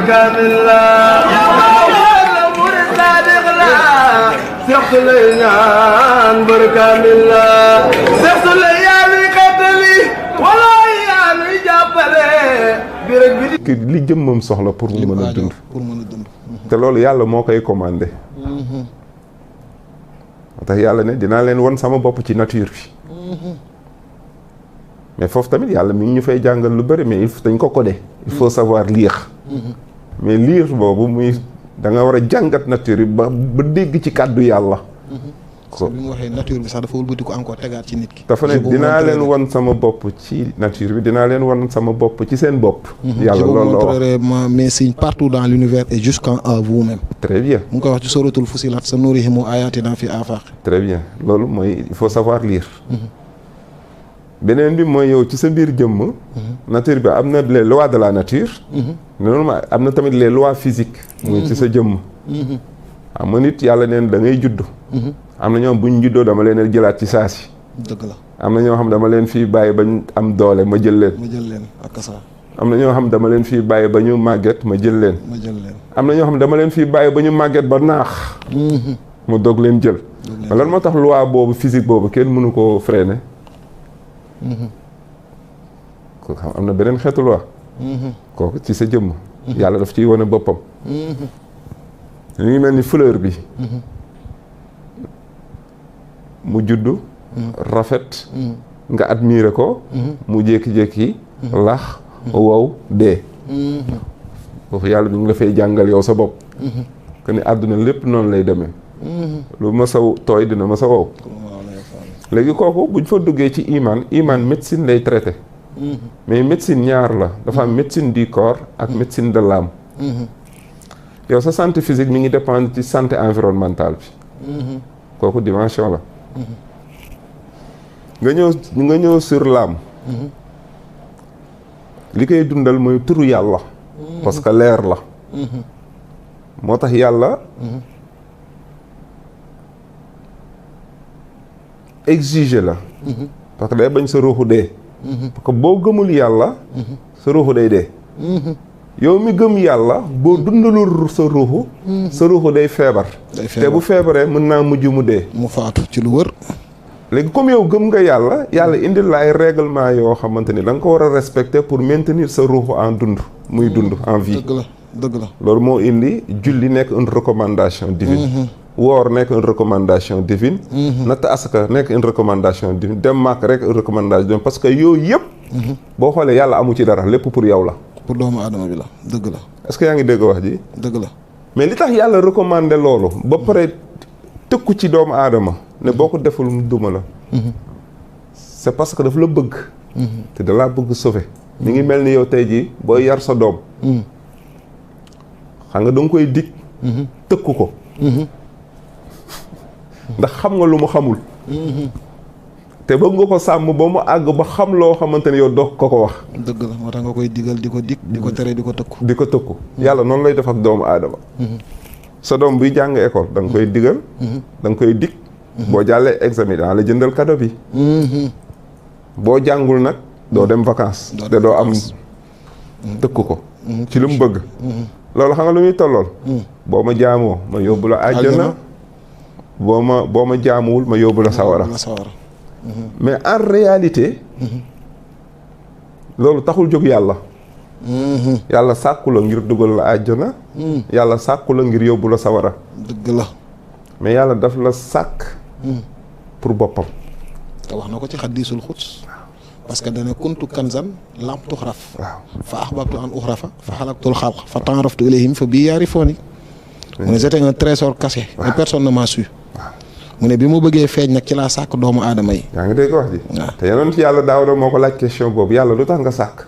kaamil la yàlla murid saadiq la Seex Suleymaan mbër kaamil la Seex Suleymaan yi xettali wala yaa nuy jàppale bi rek bi li jëmmam soxla pour mu mën a dund te loolu yàlla moo koy commandé moo tax yàlla ne dinaa leen won sama bopp ci nature bi mais foofu tamit yàlla mi ngi ñu fay jàngal lu bëri mais dañ ko codé il faut savoir lire mais lire boobu muy da nga war a jàngat nature bi ba dégg ci kàddu yàlla ko bi mu waxee nature bi sax dafa wëlbati ko encore tegaat ci nit ki dafa ne dinaa leen won sama bopp ci nature bi dinaa leen won sama bopp ci seen bopp yàlla loolu la wax mes signes partout dans l'univers et jusqu'en vous-même très bien mu ngi koy wax ci suratul Fussilat sanurihim ayatina fi afaq très bien loolu mooy il faut savoir lire beneen bi mooy yow ci sa biir jëmm nature bi am na les lois de la nature normalement am na tamit les lois physiques muy ci sa jëmm xam nga nit yàlla neen da ngay judd am na ñoom buñ juddoo dama leen jëlaat ci saasi dëgg la am na ñoo xam dama leen fii bàyyi bañ am doole ma jël leen ak sa am na ñoo xam dama leen fii bàyyi ba ñu màgget ma jël leen am na ñoo xam dama leen fii bàyyi ba ñu màgget ba naax mu doog leen jël lan moo tax loi boobu physique boobu kenn mënu koo freiner ko xam am na beneen xeetu loi kooku ci sa jëmm yàlla daf ciy wane boppam li ngi mel ni fleur bi mu juddu rafet nga admirer ko mu jékki-jékki lax wow dee foofu yàlla bi ngi la fay jàngal yow sa bopp que ni àdduna lépp noonu lay demee lu ma sa tooy dina ma sa wow léegi kooku buñ fa duggee ci iman médecine lay traité mais médecine ñaar la dafa am médecine du corps ak médecine de l'âme yow sa santé physique mi ngi dépendre ci santé environnementale bi kooku dimension la nga ñëw sur l'âme li koy dundal mooy turu yàlla parce que leer la moo tax yàlla exiger la parce que day bañ sa ruuxu dee parce que boo gëmul yàlla sa ruuxu day dee yow mi gëm yàlla boo dundalul sa ruuxu day feebar te bu feebaree mën naa mujj mu dee mu faatu ci lu wër léegi comme yow gëm nga yàlla indil la ay règlement yoo xamante ni da nga ko war a respecter pour maintenir sa ruuxu en dund muy dund en vie dëgg la loolu moo indi julli nekk une recommandation divine woor nekk une recommandation divine natt asaka nekk une recommandation divine dem màkk rek une recommandation divine parce que yooyu yëpp boo xoolee yàlla amu ci dara lépp pour yow la pour doomu aadama bi la dëgg la est-ce que yaa ngi dégg wax ji dëgg la mais li tax yàlla recommandé loolu ba pare tëkku ci doomu aadama ne boo ko deful mu duma la c'est parce que daf la bëgg te da laa bëgg sauver mi ngi mel ni yow tey jii booy yar sa doom xam nga da nga koy dig tëkku ko ndax xam nga lu mu xamul te bëgg nga ko sàmm ba mu àgg ba xam loo xamante ne yow doog ko wax dëgg la moo tax nga koy digal di ko dig di ko tere di ko tëkku yàlla noonu lay def ak doomu aadama sa doom buy jàng école da nga koy digal da nga koy dig boo jàllee examen daa la jëndal cadeau bi boo jàngul nag doo dem vacances te doo am tëkku ko ci lu mu bëgg loolu xam nga lu muy tollool boo ma jaamoo ma yóbbu la àjjana boo ma jaamuwul ma yóbbu la sawara mais en réalité loolu taxul jóg yàlla yàlla sàkku la ngir dugal la àjjana yàlla sàkku la ngir yóbbu la sawara dëgg la mais yàlla daf la sàkk pour boppam te wax na ko ci xaddiisul xuds parce que dana kuntu kanzan lam tuxraf fa ahbabtu an uxrafa fa xalaqtul xalq fa ta'araftu ilayhim fa bii yaarifooni mu ne j'étais un trésor caché mais personne ne m'a su mu ne bi mu bëggee feeñ nag ci laa sàkk doomu aadama yi yaa ngi dégg wax ji te yonent yàlla Daawuda moo ko laaj question boobu yàlla lu tax nga sàkk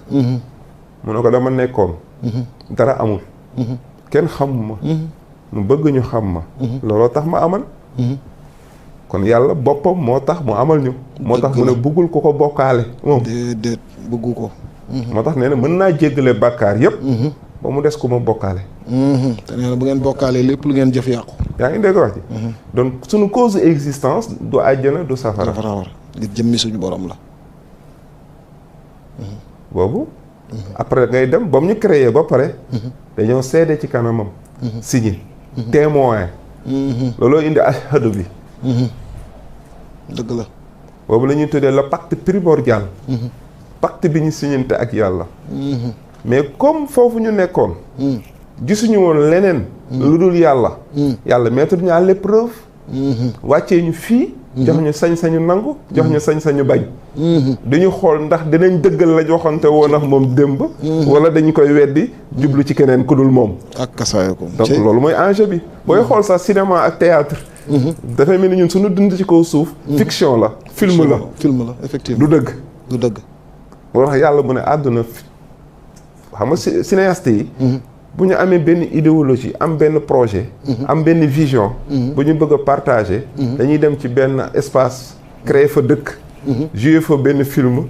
mu ne ko dama nekkoon dara amul kenn xamuma mu bëgg ñu xam ma looloo tax ma amal kon yàlla boppam moo tax mu amal ñu moo tax mu ne bëggul ko ko bokkaale moom déedéet bëggu ko moo tax nee na mën naa jéggale bàkkaar yëpp ba mu des ku ma bokkaale te nee na bu ngeen bokkaalee lépp lu ngeen jëf yàqu yaa ngi dégg wax ji donc suñu cause existence du àjjana du safara ngir jëmmi suñu borom la boobu après ngay dem ba mu ñu créé ba pare dañoo seede ci kanamam signé témoin looloo indi ashhadu bi dëgg la boobu la ñuy tuddee le pacte primordial pacte bi ñu signante ak yàlla mais comme foofu ñu nekkoon gisuñu woon leneen lu dul yàlla yàlla mettre ñu à l'épreuve wàccee ñu fii jox ñu sañ-sañu nangu jox ñu sañ-sañu bañ dañu xool ndax dinañ dëggal la joxante woon ak moom démb wala dañu koy weddi jublu ci keneen ku dul moom ak kasaayo ko donc loolu mooy enjeu bi booy xool sax cinéma ak théâtre dafay mel ni ñun suñu dund ci kaw suuf fiction la film la effectivement du dëgg du dëgg moo tax yàlla mu ne àdduna xam nga cinéaste yi bu ñu amee benn idéologie am benn projet am benn vision bu ñu bëgg a partager dañuy dem ci benn espace créer fa dëkk jouer fa benn film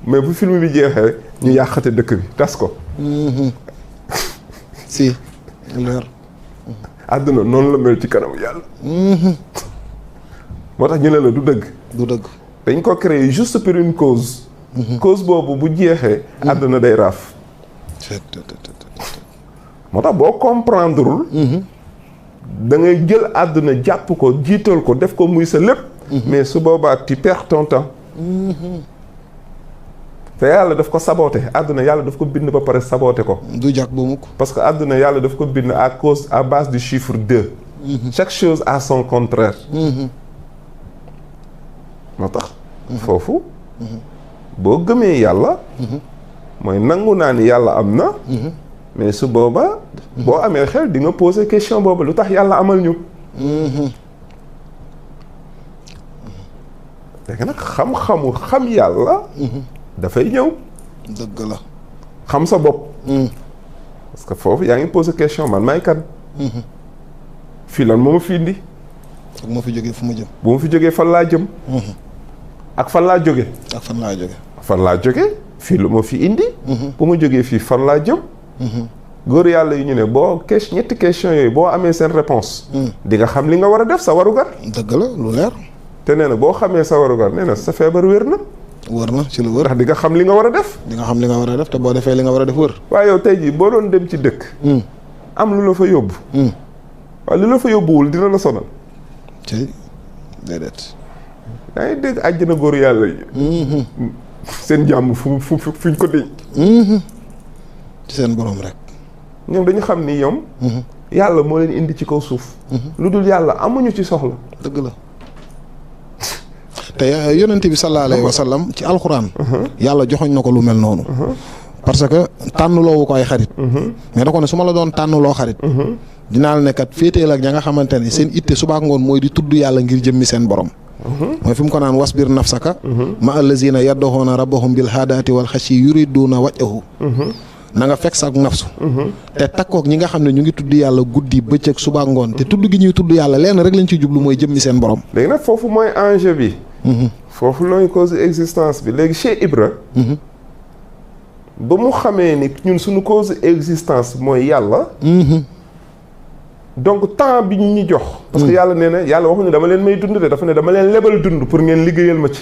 mais bu film bi jeexee rek ñu yàqate dëkk bi tas ko si leer àdduna noonu la mel ci kanam yàlla moo tax ñu ne la du dëgg du dëgg dañ ko créer juste pour une cause cause boobu bu jeexee àdduna day raaf moo tax boo comprendreul da ngay jël àdduna jàpp ko jiital ko def ko muy sa lépp mais su boobaa tu perds ton temps te yàlla daf ko saboté àdduna yàlla daf ko bind ba pare saboté ko du jàkk ba mukk parce que àdduna yàlla daf ko bind à base du chiffre 2 chaque chose a son contraire moo tax foofu boo gëmee yàlla mooy nangu naa ni yàlla am na mais su booba boo amee xel di nga poser question boobu lu tax yàlla amal ñu léegi nag xam-xamu xam yàlla dafay ñëw dëgg la xam sa bopp parce que foofu yaa ngi poser question man maay kan fii lan moo ma fi indi ak moo fi jógee fu ma jëm bu ma fi jógee fan laa jëm ak fan laa jóge ak fan laa jóge fan laa jóge fii lu ma fi indi bu ma jógee fii fan laa jëm góor yàlla yi ñu ne boo ñetti question yooyu boo amee seen réponse di nga xam li nga war a def sa warugar dëgg la lu leer te nee na boo xamee sa warugar nee na sa feebar wér na wër na ci lu wër ndax di nga xam li nga war a def di nga xam li nga war a def te boo defee li nga war a def wër waaye yow tey jii boo doon dem ci dëkk am lu la fa yóbbu waaye lu la fa yóbbuwul dina la sonal ci déedéet yaa ngi dégg àjjana góor yàlla yi seen jàmm fuñ ko dénk ci seen borom rek ñoom dañu xam ni ñoom yàlla moo leen indi ci kaw suuf lu dul yàlla amuñu ci soxla dëgg la te yonent bi sallallahu alayhi wa sallam ci alxuraan yàlla joxoñ na ko lu mel noonu parce que tànnloowu ko ay xarit mais da ko ne su ma la doon tànnloo xarit dinaa la ne kat féeteel ak ña nga xamante ne seen itte subaak ngoon mooy di tudd yàlla ngir jëmmi seen borom mooy fi mu ko naan wasbir nafsaka ma allazina yaddoxoona rabbahum bil haadaati wal xashi yuriduna wajhahu na nga fekk sa nafsu te takkook ñi nga xam ne ñu ngi tudd yàlla guddi bëccëg suba ngoon te tudd gi ñuy tudd yàlla lenn rek lañ ci jublu mooy jëmmi seen borom léegi nag foofu mooy enjeu bi foofu looy cause existence bi léegi Cheikh Ibra ba mu xamee ni ñun suñu cause existence mooy yàlla donc temps bi ñu jox parce que yàlla nee na yàlla waxuñu dama leen may dund de dafa ne dama leen lebal dund pour ngeen liggéeyal ma ci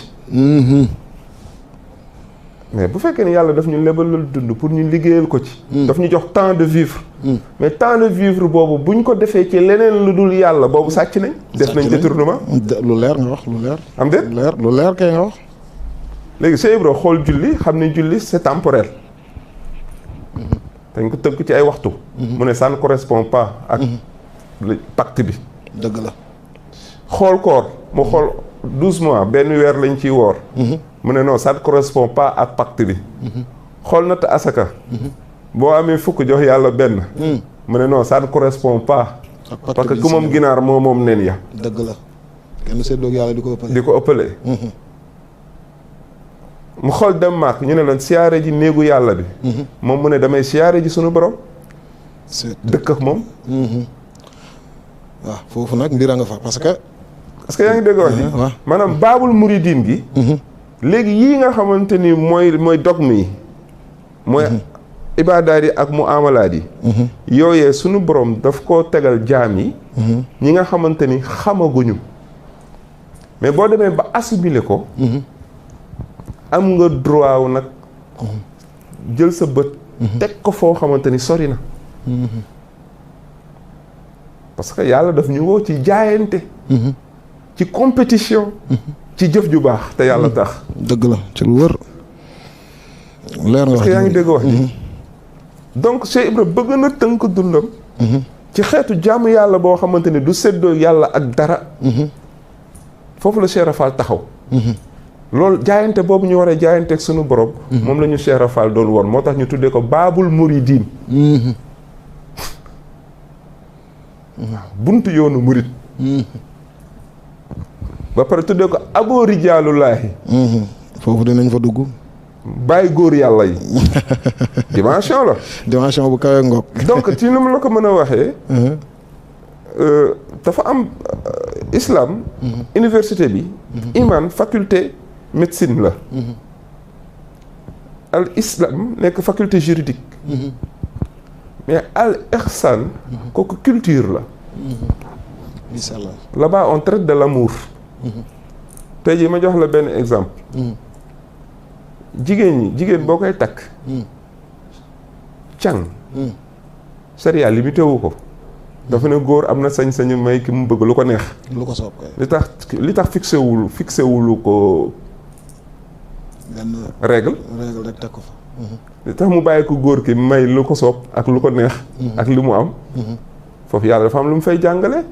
mais bu fekkee ne yàlla daf ñu lebalal dund pour ñu liggéeyal ko ci daf ñu jox temps de vivre mais temps de vivre boobu bu ñu ko defee ci leneen lu dul yàlla boobu sàcc nañ def nañ détournement lu leer nga wax lu leer am déet lu leer kay nga wax léegi Cheikh Ibra xool julli xam ne julli c'est temporel dañ ko tënk ci ay waxtu mu ne ça ne correspond pas ak pacte bi dëgg la xool koor mu xool 12 mois benn weer lañ ciy woor mu ne non ça ne correspond pas ak pacte bi xool natt asaka boo amee fukk jox yàlla benn mu ne non ça ne correspond pas parce que ku moom ginaar moo moom nen ya dëgg la kenn séddoog yàlla di ko ëppalee mu xool dem maak ñu ne leen siyaare ji néegu yàlla bi moom mu ne damay siyaare ji sunu borom dëkk ak moom waaw foofu nag mbir a nga fa parce que yaa ngi dégg wax ji maanaam baabul muridiin gi léegi yii nga xamante ni mooy dogme yi mooy ibaadaat yi ak mu amalaat yi yooyee sunu borom daf koo tegal jaam yi ñi nga xamante ni xamaguñu mais boo demee ba assimiler ko am nga droit wu nag jël sa bët teg ko foo xamante ni sori na parce que yàlla daf ñu woo ci jaayante ci compétition ci jëf ju baax te yàlla tax dëgg la ci lu wër leer nga parce que yaa ngi dégg wax ji donc Cheikh Ibra bëgg na tënk dundam ci xeetu jaamu yàlla boo xamante ni du séddoo yàlla ak dara foofu la Cheikh Rafal taxaw loolu jaayante boobu ñu war a jaayante ak sunu borom moom la ñu Cheikh Rafal doon woon moo tax ñu tuddee ko baabul muridiin buntu yoonu murid ba pare tuddee ko aboo rijaalullaahi foofu dinañ fa dugg bàyyi góor yàlla yi dimension la dimension bu kawee ngoog donc ci nu mu la ko mën a waxee dafa am islam université bi iman faculté médecine la al islam nekk faculté juridique mais al ihsan kooku culture la inshallah là-bas on traite de l'amour tey jii ma jox la benn exemple jigéen boo koy takk càng sharia limité wu ko dafa ne góor am na sañ-sañu may ki mu bëgg lu ko neex lu ko soob kay li tax fixé wulu ko benn règle rek teg ko fa li tax mu bàyyi ko góor ki may lu ko soob ak lu ko neex ak li mu am foofu yàlla dafa am lu mu fay jàngale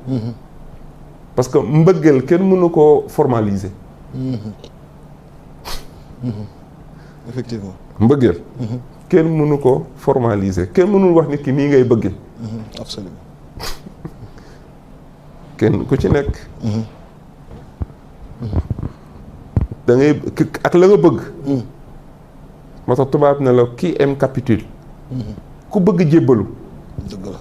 parce que mbëggeel kenn mënu koo formaliser effectivement mbëggeel kenn mënu ko formaliser kenn mënul wax nit ki nii ngay bëgge absolument kenn ku ci nekk da ngay ak la nga bëgg moo tax tubaab ne la qui aime capitule ku bëgg jébbalu dëgg la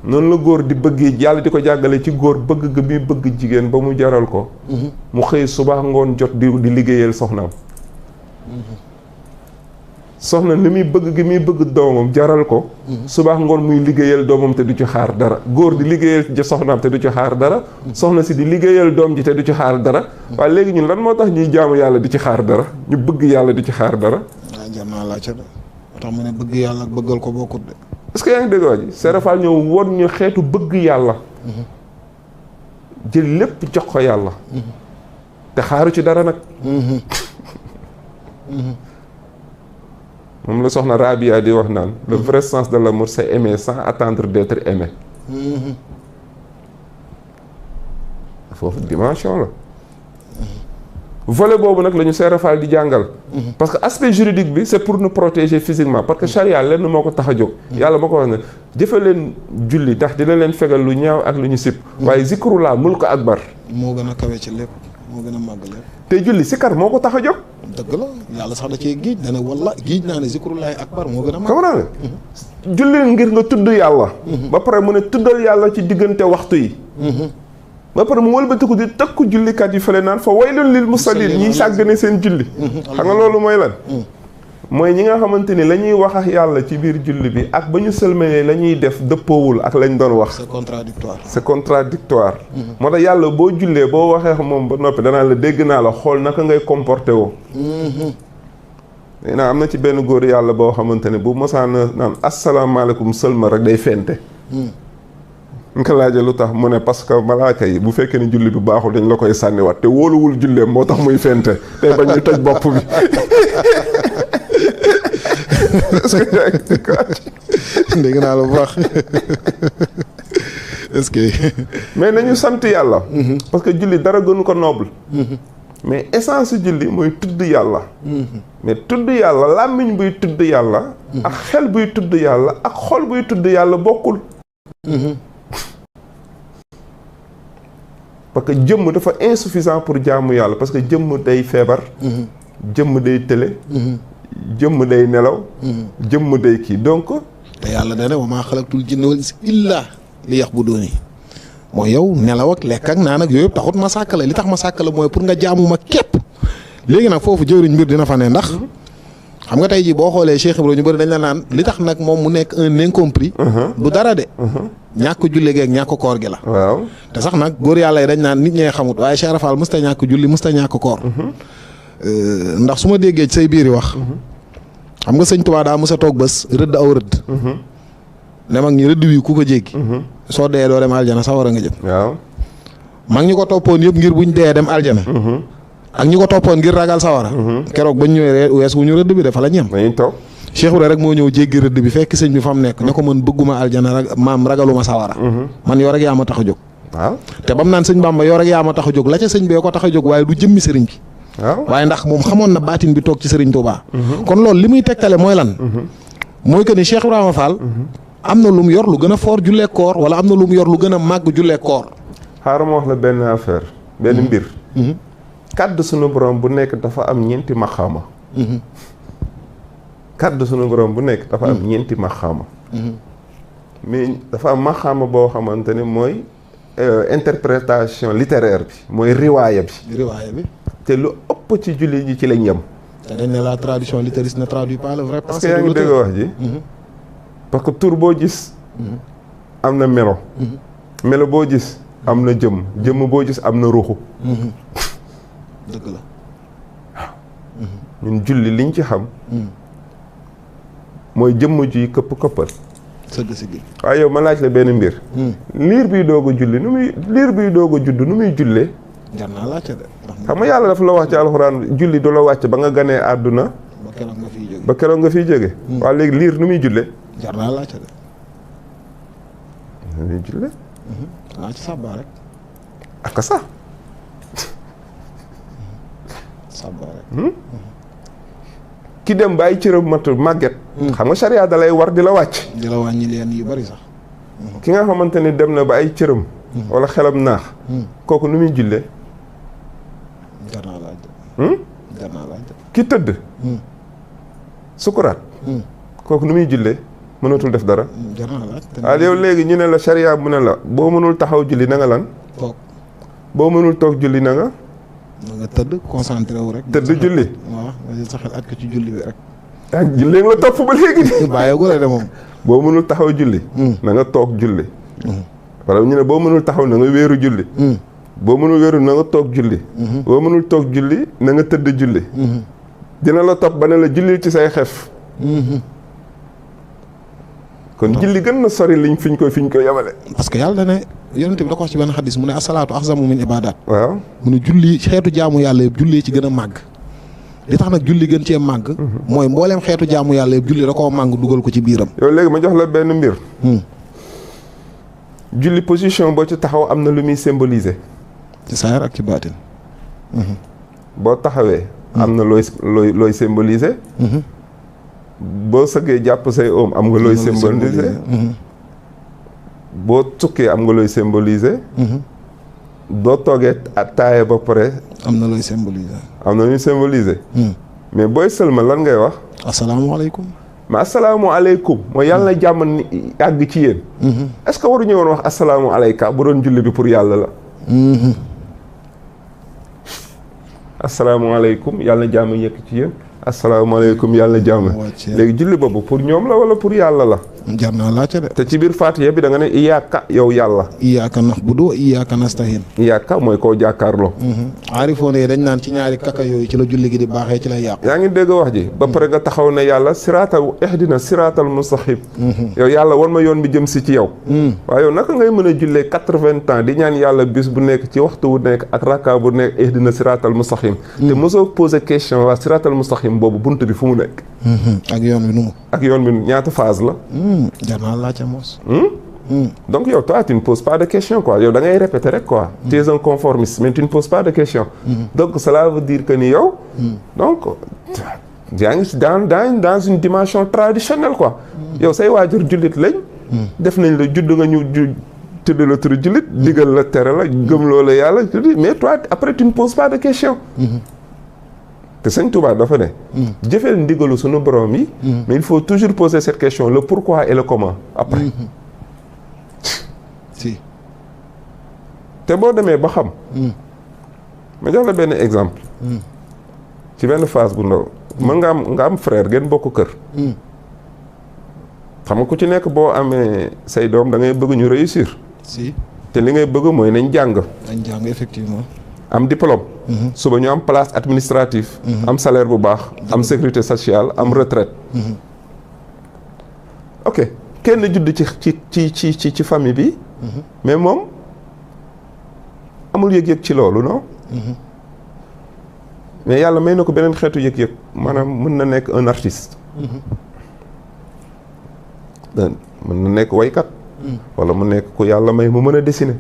noonu la góor di bëggee yàlla di ko jàngale ci góor bëgg ga muy bëgg jigéen ba mu jaral ko mu xëy suba ngoon jot di liggéeyal soxnaam soxna ni muy bëgg gi muy bëgg doomam jaral ko suba ngoon muy liggéeyal doomam te du ci xaar dara góor di liggéeyal soxnaam te du ci xaar dara soxna si di liggéeyal doom ji te du ci xaar dara waaye léegi ñun lan moo tax ñuy jaamu yàlla di ci xaar dara ñu bëgg yàlla di ci xaar dara waaw jar naa laajte de moo tax mu ne bëgg yàlla ak bëggal ko bokkut de est-ce que yaa ngi dégg waa ji Serafal ñëw woon ñu xeetu bëgg yàlla jël lépp jox ko yàlla te xaaru ci dara nag moom la soxna Rabia di wax naan le vrai sens de l'amour c'est aimer sans attendre d'être aimé foofu dimension la volet boobu nag la ñu Serafal di jàngal parce que aspect juridique bi c'est pour nous protéger physiquement parce que charia lenn moo ko tax a jóg yàlla moo ko wax ne jëfe leen julli tax dina leen fegal lu ñaaw ak lu ñu sib waaye zikrullah mulku akbar moo gën a kawe ci lépp moo gën a màgg lépp te julli sikar moo ko tax a jóg dëgg la yàlla sax da cee géej dana walla géej naa ne zikrullahi akbar moo gën a màgg xam naa ne julli ngir nga tudd yàlla ba pare mu ne tuddal yàlla ci diggante waxtu yi ba pare mu wëlbatiku di tëkku jullikat yi fële naan fa waylun lil musallin ñiy sàggane seen julli xam nga loolu mooy lan mooy ñi nga xamante ni la ñuy wax ak yàlla ci biir julli bi ak ba ñu sëlmalee la ñuy def dëppoowul ak lañ doon wax c'est contradictoire moo tax yàlla boo jullee boo waxee moom ba noppi danaa la dégg naa la xool naka ngay comporté woo naa am na ci benn góor yàlla boo xamante ne bu mosaan naan asalaamaaleykum sëlma rek day fente nga laajee lu tax mu ne parce que malaaka yi bu fekkee ne julli bi baaxul dañ la koy sànniwaat te wóoluwul julleem moo tax muy fente tey bañ ñu toj bopp bi est-ce que yaa ngi dégg naa la bu baax est-ce que mais nañu sant yàlla parce que julli dara gënu ko noble mais essence julli mooy tudd yàlla mais tudd yàlla làmmiñ buy tudd yàlla ak xel buy tudd yàlla ak xol buy tudd yàlla bokkul parce que jëmm dafa insuffisant pour jaamu yàlla parce que jëmm day feebar jëmm day tële jëmm day nelaw jëmm day kii donc te yàlla dane wa maa xalaqtul jinna wal insa illa li ya'buduni mooy yow nelaw ak lekk ak naan ak yooyu yëpp taxut ma sàkk la li tax ma sàkk la mooy pour nga jaamu ma képp léegi nag foofu jëwriñ mbir dina fa ne ndax xam nga tey jii boo xoolee Cheikh Ibrahima ñu bëri dañ la naan li tax nag moom mu nekk un incompris du dara de ñàkk julli geeg ñàkk koor gi la waaw te sax nag góor yàlla yi dañ naan nit ñee xamut waaye Cheikh Rafal musta ñàkk julli musta ñàkk koor ndax su ma déggee ci say biir yi wax. xam nga sëñ Tuubaa daa mos a toog bés rëdd aw rëdd. ne mag ñi rëdd wi ku ko jéggi. soo dee doo dem aljana sawara nga jëm. waaw. mag ñi ko toppoon yëpp ngir buñ dee dem aljana. ak ñi ko toppoon ngir ragal sawara. keroog bañ ñëwee wees wu ñu rëdd bi dafa la ñem. dañuy toog. Cheikh Ibra rek moo ñëw jéggi rëdd bi fekk sëñ bi fa mu nekk ne ko man bëgguma aljana maam ragaluma sawara. man yoo rek yaa ma tax a jóg. waaw. te bam naan sëñ Bamba yoo rek yaa ma tax a jóg la ca sëñ bee ko tax a jóg waaye du jëmmi sëriñ bi. waaw. waaye ndax moom xamoon na baatin bi toog ci sëriñ Touba. kon loolu li muy tegtale mooy lan. mooy que ni Cheikh Ibrahima Fall. am na lu mu yor lu gën a foor jullee koor wala am na lu mu yor lu gën a màgg jullee koor. xaaral ma wax la benn affaire benn mbir. kàddu sunu borom bu nekk dafa am ñeenti maxaama. kàddu sunu borom bu nekk dafa am ñeenti maxaama. mais dafa am maxaama boo xamante ne mooy interprétation littéraire bi mooy riwaaya bi. riwaaya bi. te lu ëpp ci julli ji ci lañ yem. te dañ ne la tradition littériste ne traduit pas le vrai parce que yaa ngi dégg wax ji. parce que tur boo gis. am na melo. melo boo gis am na jëmm boo gis am na ruuxu. dëgg la. ñun julli liñ ci xam. mooy jëmm ji këpp këppal. sëgg si gi. waaye yow ma laaj la benn mbir. liir biy doog a julli liir biy doog a judd nu muy jullee. jar naa laajte de. xam nga yàlla dafa la wax ci alxuraan julli du la wàcc ba nga ganee àdduna. ba keroog nga fiy jóge. ba keroog nga fiy jóge. waaw léegi liir nu muy jullee. jar naa laajte de. nu muy jullee. ci sàbbaa rek. ak sax. sàbbaa rek. ki dem ba ay cëram matu màgget. xam nga charia da lay war di la wàcc. di la wàññi leen yu bari sax. ki nga xamante ni dem na ba ay cëram. wala xelam naax. kooku nu muy jullee. jar naa laajte. jar naa laajte. ki tëdd. sukuraat. kooku nu muy jullee mënatul def dara. jar naa laajte. waaw yow léegi ñu ne la charia mu ne la boo mënul taxaw julli na nga lan. toog. boo mënul toog julli na nga. na nga tëdd concentré wu rek. tëdd julli. waaw nga jël sa xel at ko ci julli bi rek. ah léegi la topp ba léegi. bàyyeeku la de moom. boo mënul taxaw julli. na nga toog julli. wala ñu ne boo mënul taxaw na nga wéeru julli. boo mënul wéeru na nga toog julli. boo mënul toog julli na nga tëdd julli. dina la topp ba ne la jullil ci say xef. kon julli gën na sori liñ fiñ koy yemale. parce que yàlla da ne yonent bi da ko wax ci benn xadis mu ne asalaatu axzamu min ibadat. waaw mu ne julli xeetu jaamu yàlla yëpp julli ci gën a màgg. li tax nag julli gën cee màgg. mooy mbooleem xeetu jaamu yàlla yëpp julli da koo màgg dugal ko ci biiram. yow léegi ma jox la benn mbir. julli position boo ci taxaw am na lu muy symboliser. ci saayar ak ci baatin. boo taxawee. am na looy symboliser. boo sëggee jàpp say oom am nga looy symboliser. boo tukkee am nga looy symboliser. boo toogee taaye ba pare. am na looy symboliser. am na looy symboliser. mais booy sëlma lan ngay wax. asalaamaaleykum. mais asalaamaaleykum mooy yàlla na jàmm ni àgg ci yéen. est-ce que waruñu woon wax asalaamualeyka bu doon julli bi pour yàlla la. asalaamaaleykum yàlla na jàmm yekk ci yéen. asalaamaaleykum yàlla na jàmm. léegi julli boobu pour ñoom la wala pour yàlla la. jar naa laajte de. te ci biir Faatiha bi da nga ne iyaaka yow yàlla. iyaaka na'budu wa iyaaka nasta'iin. iyaaka mooy koo jàkkaarloo. aarifoon yi dañ naan ci ñaari kaka yooyu ci la julli gi di baaxee ci lay yàqu. yaa ngi dégg wax ji. ba pare nga taxaw ne yàlla siraatal ihdina siraatal mustaqim. yow yàlla wan ma yoon bi jëm si ci yow. waaye yow naka ngay mën a jullee 80 ans di ñaan yàlla bis bu nekk ci waxtu bu nekk ak rakka bu nekk ihdina siraatal mustaqim. te mosoo posé question waa siraatal mustaqim boobu bunt bi fu mu nekk. ak yoon wi nu mu. ak yoon bi ñaata phase la. jar naa laajte mos. donc yow toi tu ne poses pas de question quoi yow da ngay répéter rek quoi. tu es un conformiste mais tu ne poses pas de question. donc cela veut dire que ni yow. donc yaa ngi dans une dimension traditionnelle quoi. yow say waajur jullit lañ. def nañ la judd nga ñu tudd la turu jullit. digal la tere la gëm loo la yàlla mais toi après tu ne poses pas de question. te sëñ Touba dafa ne. jëfeel ndigalu sunu borom yi. mais il faut toujours poser cette question le pourquoi et le comment après. si. te boo demee ba xam. ma jox la benn exemple. ci benn phase bu ndaw. mën nga am frère ngeen bokk kër. xam nga ku ci nekk boo amee say doom da ngay bëgg ñu réussir. si. te li ngay bëgg mooy nañ jàng. nañ jàng effectivement. am diplôme. suba ñu am place administrative. am salaire bu baax. am sécurité sociale am retraite. ok kenn judd ci famille bi. mais moom amul yëg-yëg ci loolu non. mais yàlla may na ko beneen xeetu yëg-yëg maanaam mën na nekk un artiste. mën na nekk waykat. wala mu nekk ku yàlla may mu mën a dessiner.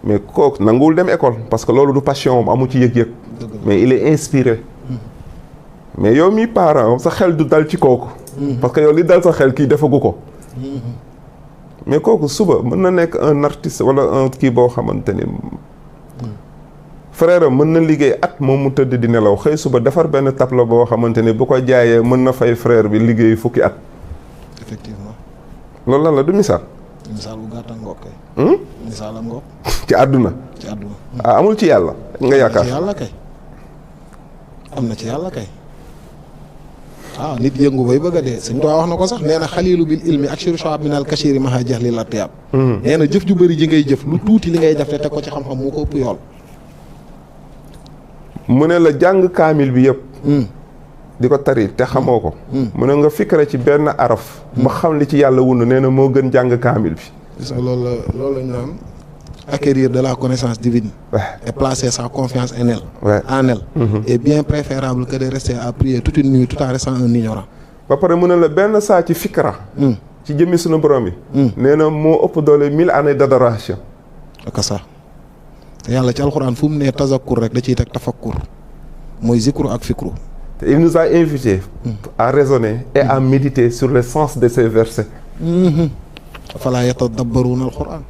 mais kooku nanguwul dem école parce que loolu du passion am amu ci yëg-yëg. mais il est inspiré. mais yow mi parent sa xel du dal ci kooku. parce que yow li dal sa xel kii defagu ko. mais kooku suba mën na nekk un artiste wala un kii boo xamante ni. frère am mën na liggéey at moom mu tëdd di nelaw xëy suba defar benn tableau boo xamante ni bu ko jaayee mën na fay frère bi liggéey fukki at. effectivement. loolu lan la du misaal. misaal bu gàttal ngoog kay. misaal am ngoog. ci àdduna. ci àdduna. ah amul ci yàlla. nga yaakaar ci yàlla kay. am na ci yàlla kay. nit yëngu bay bëgg a dee Sëñ Tuubaa wax na ko sax nee na xaliilu bil ilmi ak shiru shaab minal kashiri maha jahli la tiyaab. nee na jëf ju bëri ji ngay jëf lu tuuti li ngay def te teg ko ci xam-xam moo ko ëpp yool. mu ne la jàng kaamil bi yëpp. di ko tari te xamoo ko. mu ne nga fikra ci benn araf. ba xam li ci yàlla wund nee na moo gën jàng kaamil bi. gis nga loolu la ñu naan acquérir de la connaissance divine. et placer sa confiance en elle. en elle. est bien préférable que de rester à prier toute une nuit tout en restant un ignorant. ba pare mu ne la benn saa ci fikra. ci jëmmi sunu borom yi. nee na moo ëpp doole 1000 années d'adoration. ak ça te yàlla ci alxuraan fu mu nee tazakkur rek da ciy teg tafakkur mooy zikru ak fikru. te il nous a invités à raisonner et à méditer sur le sens de ces versets. afalaa yatadabbaruuna alxuraan.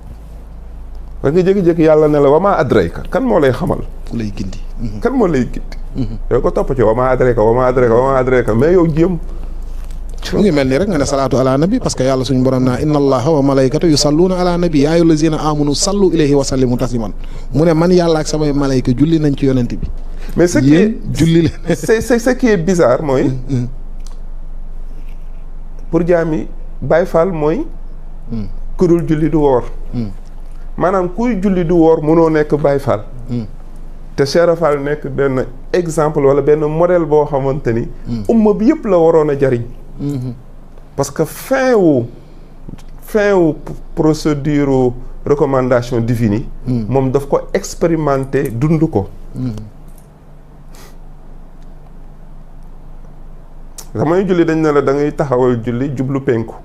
parce que jékki-jékki yàlla ne la wamaa adrayka kan moo lay xamal. ku lay gindi. kan moo lay gindi. yow ko topp ci wamaa adrayka mais yow jéem. mu ngi mel ni rek nga ne salaatu ala nabi parce que yàlla suñu borom naa inna allaha wa malaykata yusalluuna ala nabi yaa ayyuha allazina amanu sallu ilayhi wa sallimu tasliman mu ne man yàlla ak samay malayka julli nañ ci yonent bi. mais ce qui est julli leen. c'est ce qui est bizarre mooy. pour jaami Baay Faal mooy. ku dul julli du woor. maanaam kuy julli du woor mënoo nekk Baay Faal. te Cheikh Fall nekk benn exemple wala benn modèle boo xamante ni. umma bi yëpp la waroon a jariñ. parce que fin wu procédure recommandation divine yi. moom daf ko expérimenter dund ko. damay julli dañ ne la da ngay taxawal julli jublu penku.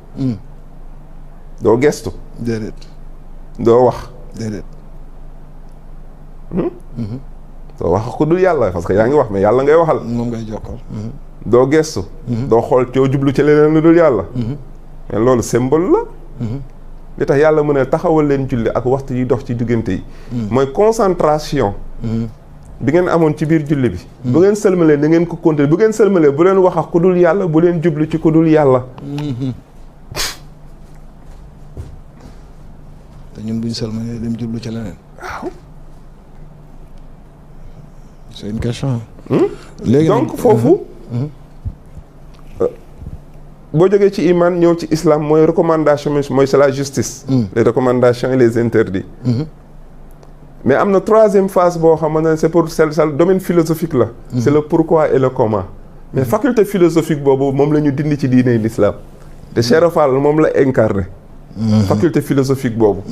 doo gestu. déedéet. doo wax. déedéet. doo wax ko dul yàlla parce que yaa ngi wax mais yàlla ngay waxal. moom ngay jokkal. doo gestu. doo xool coo jublu ci leneen lu dul yàlla. mais loolu symbole la. li tax yàlla mu ne taxawal leen julli ak waxtu yi dox ci diggante yi. mooy concentration. bi ngeen amoon ci biir julli bi. bu ngeen sëlmalee na ngeen ko continuer bu ngeen sëlmalee bu leen wax ak ku dul yàlla bu leen jublu ci ku dul yàlla. te ñun buñ sëlmalee dem jublu ci leneen. waaw. c'est une question. léegi donc foofu. boo jógee ci iman ñëw ci islam mooy recommandation mooy c'est la justice. les recommandations et les interdits. mais am na troisième phase boo xamante ne c'est pour le domaine philosophique la. c'est le pourquoi et le comment. mais faculté philosophique boobu moom la ñu dindi ci diine l'islam te Cheikh Fall moom la incarné. faculté philosophique boobu.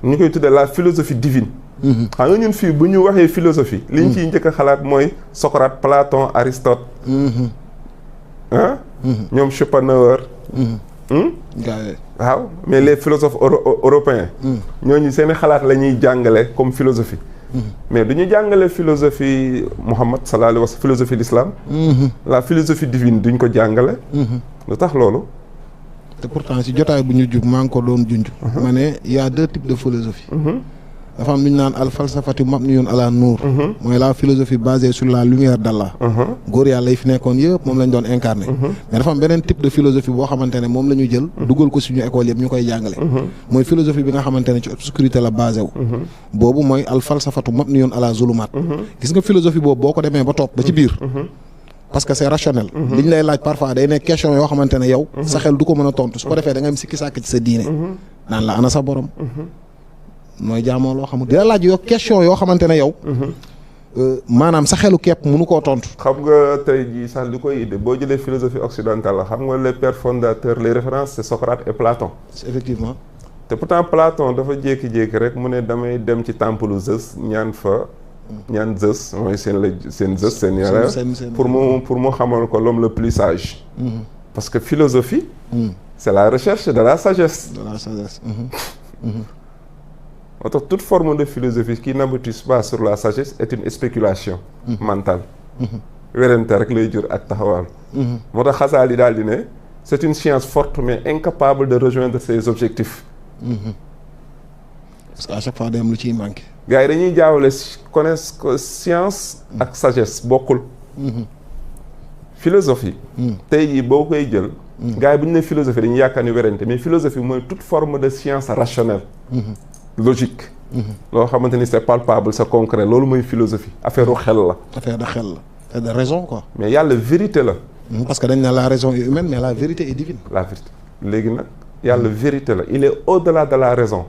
ñu koy tuddee la philosophie divine. xam nga ñun fii bu ñu waxee philosophie. liñ ciy njëkk a xalaat mooy Socrate Platon Aristote. ñoom Schopenhauer. waaw mais les philosophes européens. ñooñu seen xalaat la ñuy jàngale comme philosophie. mais du ñu jàngale philosophie Muhammad sallallahu alayhi wa sallam philosophie l'islam. la philosophie divine duñ ko jàngale. lu tax loolu. te pourtant si jotaay bu ñu jub maa ngi ko doon junj. ma ne y a deux types de philosophie. dafa am lu ñu naan al falsafati mabniyun ala nuur. mooy la philosophie basée sur la lumière d'Allah. góor yàlla yi fi nekkoon yëpp moom lañ doon incarné. mais dafa am beneen type de philosophie boo xamante ne moom la ñu jël. dugal ko suñu école yëpp ñu koy jàngale. mooy philosophie bi nga xamante ne ci obscurité la basé wu. boobu mooy al falsafatu mabniyun ala zulumaat. gis nga philosophie boobu boo ko demee ba topp ba ci biir. parce que c'est rationnel. li ñu lay laaj parfois day nekk question yoo xamante ne yow. sa xel du ko mën a tontu su ko defee da nga am sikki sàkk ci sa diine. naan la ana sa borom. nooy jaamoo loo xamul dina laaj yoo question yoo xamante ne yow. maanaam sa xelu kepp mënu koo tontu. xam nga tey jii sax li koy indi boo jëlee philosophie occidentale la xam nga les pères fondateurs les références c'est Socrate et Platon. effectivement. te pourtant Platon dafa jékki-jékki rek mu ne damay dem ci temple Zeus ñaan fa. ñaan Zeus mooy seen Zeus seen yàlla pour mu xamal ko l'homme le plus sage. parce que philosophie. c'est la recherche de la sagesse. de la sagesse. moo tax toute forme de philosophie qui n'aboutit pas sur la sagesse est une spéculation mentale. werante rek lay jur ak taxawal. moo tax Xasaali daal di ne c'est une science forte mais incapable de rejoindre ses objectifs. parce que à chaque fois day am lu ciy manqué. gars yi dañuy jaawale connaître science ak sagesse bokkul. philosophie. tey jii boo koy jël. gars yi bu ñu ne philosophie dañuy yaakaar ni werante mais philosophie mooy toute forme de science rationnelle. logique. loo xamante ni c'est palpable c'est concret loolu mooy philosophie affaire u xel la. affaire de xel la. affaire de raison quoi. mais yàlla vérité la. parce que dañ ne la raison est humaine mais la vérité est divine. la vérité léegi nag yàlla vérité la il est au-delà de la raison.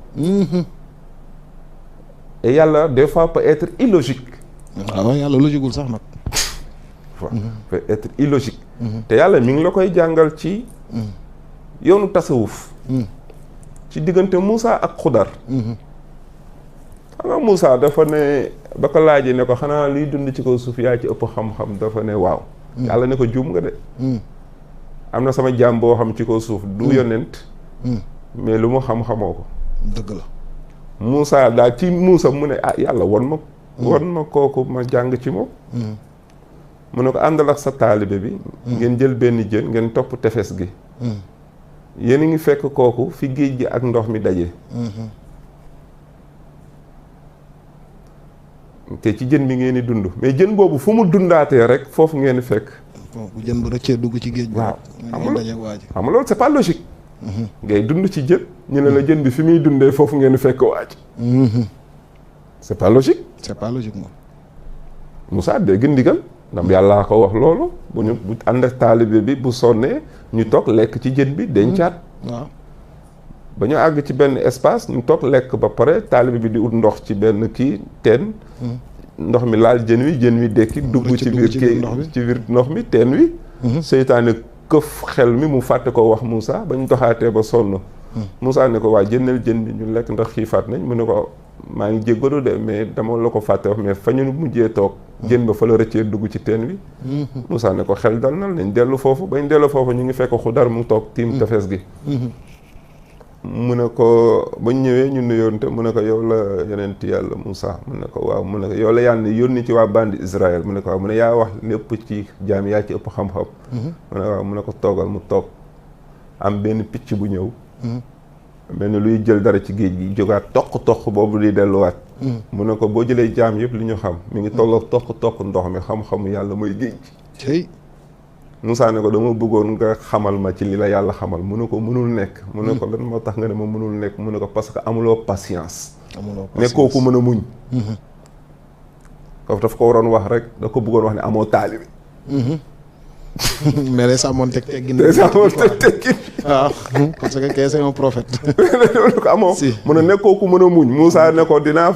et yàlla des fois peut être illogique. waaw yàlla logiqueul sax nag. peut être illogique. te yàlla mi ngi la koy jàngal ci. yoonu tasawuf. ci diggante Moussa ak Xudar. xam nga Moussa dafa ne ba ko laajee ne ko xanaa liy dund ci kaw suuf yaa ci ëpp xam-xam dafa ne waaw. yàlla ne ko juum nga de. am na sama jaam boo xam ci kaw suuf du yonent. mais lu mu xam-xamoo ko. dëgg la. Moussa daal ci Moussa mu ne ah yàlla won ma kooku ma jàng ci moom. mu ne ko àndal ak sa taalibe bi. ngeen jël benn jën ngeen topp tefes gi. yéen a ngi fekk kooku fi géej gi ak ndox mi daje. te ci jën bi ngeen di dund mais jën boobu fu mu dundaatee rek foofu ngeen di fekk. bu jën bu rëccee dugg ci géej. waaw ngeen daje waa ji. xam nga loolu c'est pas logique. ngay dund ci jën. ñu ne la jën bi fi muy dundee foofu ngeen di fekk waa ji. c'est pas logique. c'est pas logique moom. Moussa dégg ndigal. ndam yàllaa ko wax loolu bu ànd ak taalibe bi bu sonnee ñu toog lekk ci jën bi dencaat. waaw ba ñu àgg ci benn espace ñu toog lekk ba pare taalibe bi di ut ndox ci benn kii teen. ndox mi laal jën wi dekki dugg ci biir ci biir ndox mi teen wi. seytaane këf xel mi mu fàtte ko wax Moussa ba ñu doxaatee ba sonn. Moussa ne ko waa jëndal jën bi ñu lekk ndax xiifaat nañ mu ne ko maa ngi jéggalu de mais dama la ko fàtte wax mais fa ñu mujjee toog. jën ba fa la rëccee dugg ci teen wi. Moussa ne ko xel dal na nañ dellu foofu bañ dellu foofu ñu ngi fekk Xudar mu toog tiim tefes gi. mu ne ko bañ ñëwee ñu nuyoonte mu ne ko yow la yonent yàlla Moussa mu ne ko waaw mu ne ko yow la yàlla yónni ci waa bandi Israël mu ne ko waaw mu ne yaa wax lépp ci jaam yaa ci ëpp xam-xam. mu ne waaw mu ne ko toogal mu toog am benn picc bu ñëw. mel ni luy jël dara ci géej gi jógaat toq boobu di delluwaat. mu ne ko boo jëlee jaam yëpp li ñu xam mi ngi tolloog toq ndox mi xam-xamu yàlla mooy géej gi. Moussa ne ko dama bëggoon nga xamal ma ci li la yàlla xamal mu ne ko mënul nekk. mu ne ko lan moo tax nga ne ma mënul nekk mu ne ko parce que amuloo patience. nekkoo ko mën a muñ. daf ko waroon wax rek da ko bëggoon wax ne amoo taalibe. mais day sàmmoon teg teggin. waaw parce que kay c'est un prophète. loolu ko amoo. mu ne nekkoo ko mën a muñ Moussa ne ko dinaa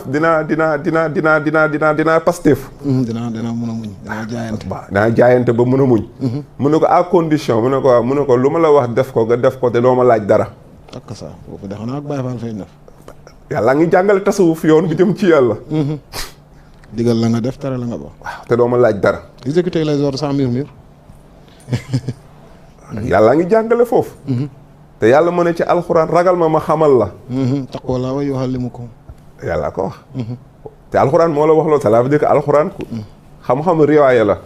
Pastef. dinaa mën a muñ dinaa jaayante. dinaa jaayante ba mën a muñ. mu ne ko à condition mu ne ko waaw mu ne ko lu ma la wax def ko nga def ko te doo ma laaj dara. takk saa boobu defoon naa ak Baye Fall fay def. yàlla ngi jàngale tasawuf yoon bi jëm ci yàlla. digal la nga def tere la nga ba. waaw te doo ma laaj dara. exécuter les ordres sans murmure. yàlla ngi jàngale foofu. te yàlla mu ne ci alxuraan ragal ma xamal la. taqwa laa wa yuallimukum. yàlla ko wax. te alxuraan moo la wax loolu cela veut dire que alxuraan xam-xam riwaaya la.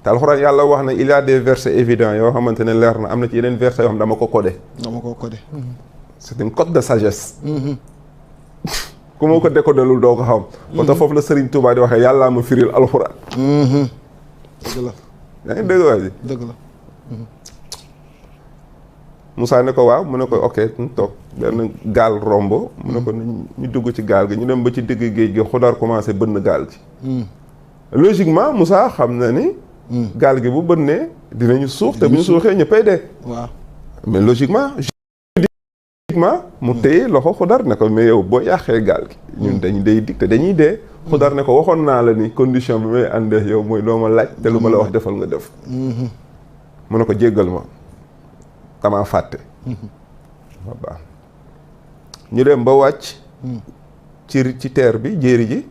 te alxuraan yàlla wax na il y a des versets évidents yoo xamante ne leer na am na ci yeneen versets yoo xam dama ko codé. c'est une code de sagesse. ku ma ko décodelul doo ko xam. moo tax foofu la Serigne Touba di waxee yàllaa ma firil alxuraan. dëgg la. yaa ngi dégg waa ji. dëgg la. Moussa ne ko waaw mu ne ko ok ñu toog benn gaal romb. mu ne ko ñu dugg ci gaal gi ñu dem ba ci digg géej gi Xudar commencé bënn gaal gi. logiquement Moussa xam na ni. gaal gi bu bënnee dinañu suux te bu ñu suuxee ñëppay dee. waaw mais logiquement. mu téye loxo Xudar ne ko mais yow boo yàqee gaal gi ñun dañu day dig te dañuy dee. Xudar ne ko waxoon naa la ni condition bi may àndee yow mooy doo ma laaj te lu ma la wax defal nga def. mu ne ko jéggal ma damaa fàtte. waaw ñu dem ba wàcc. ci teer bi jéeri ji.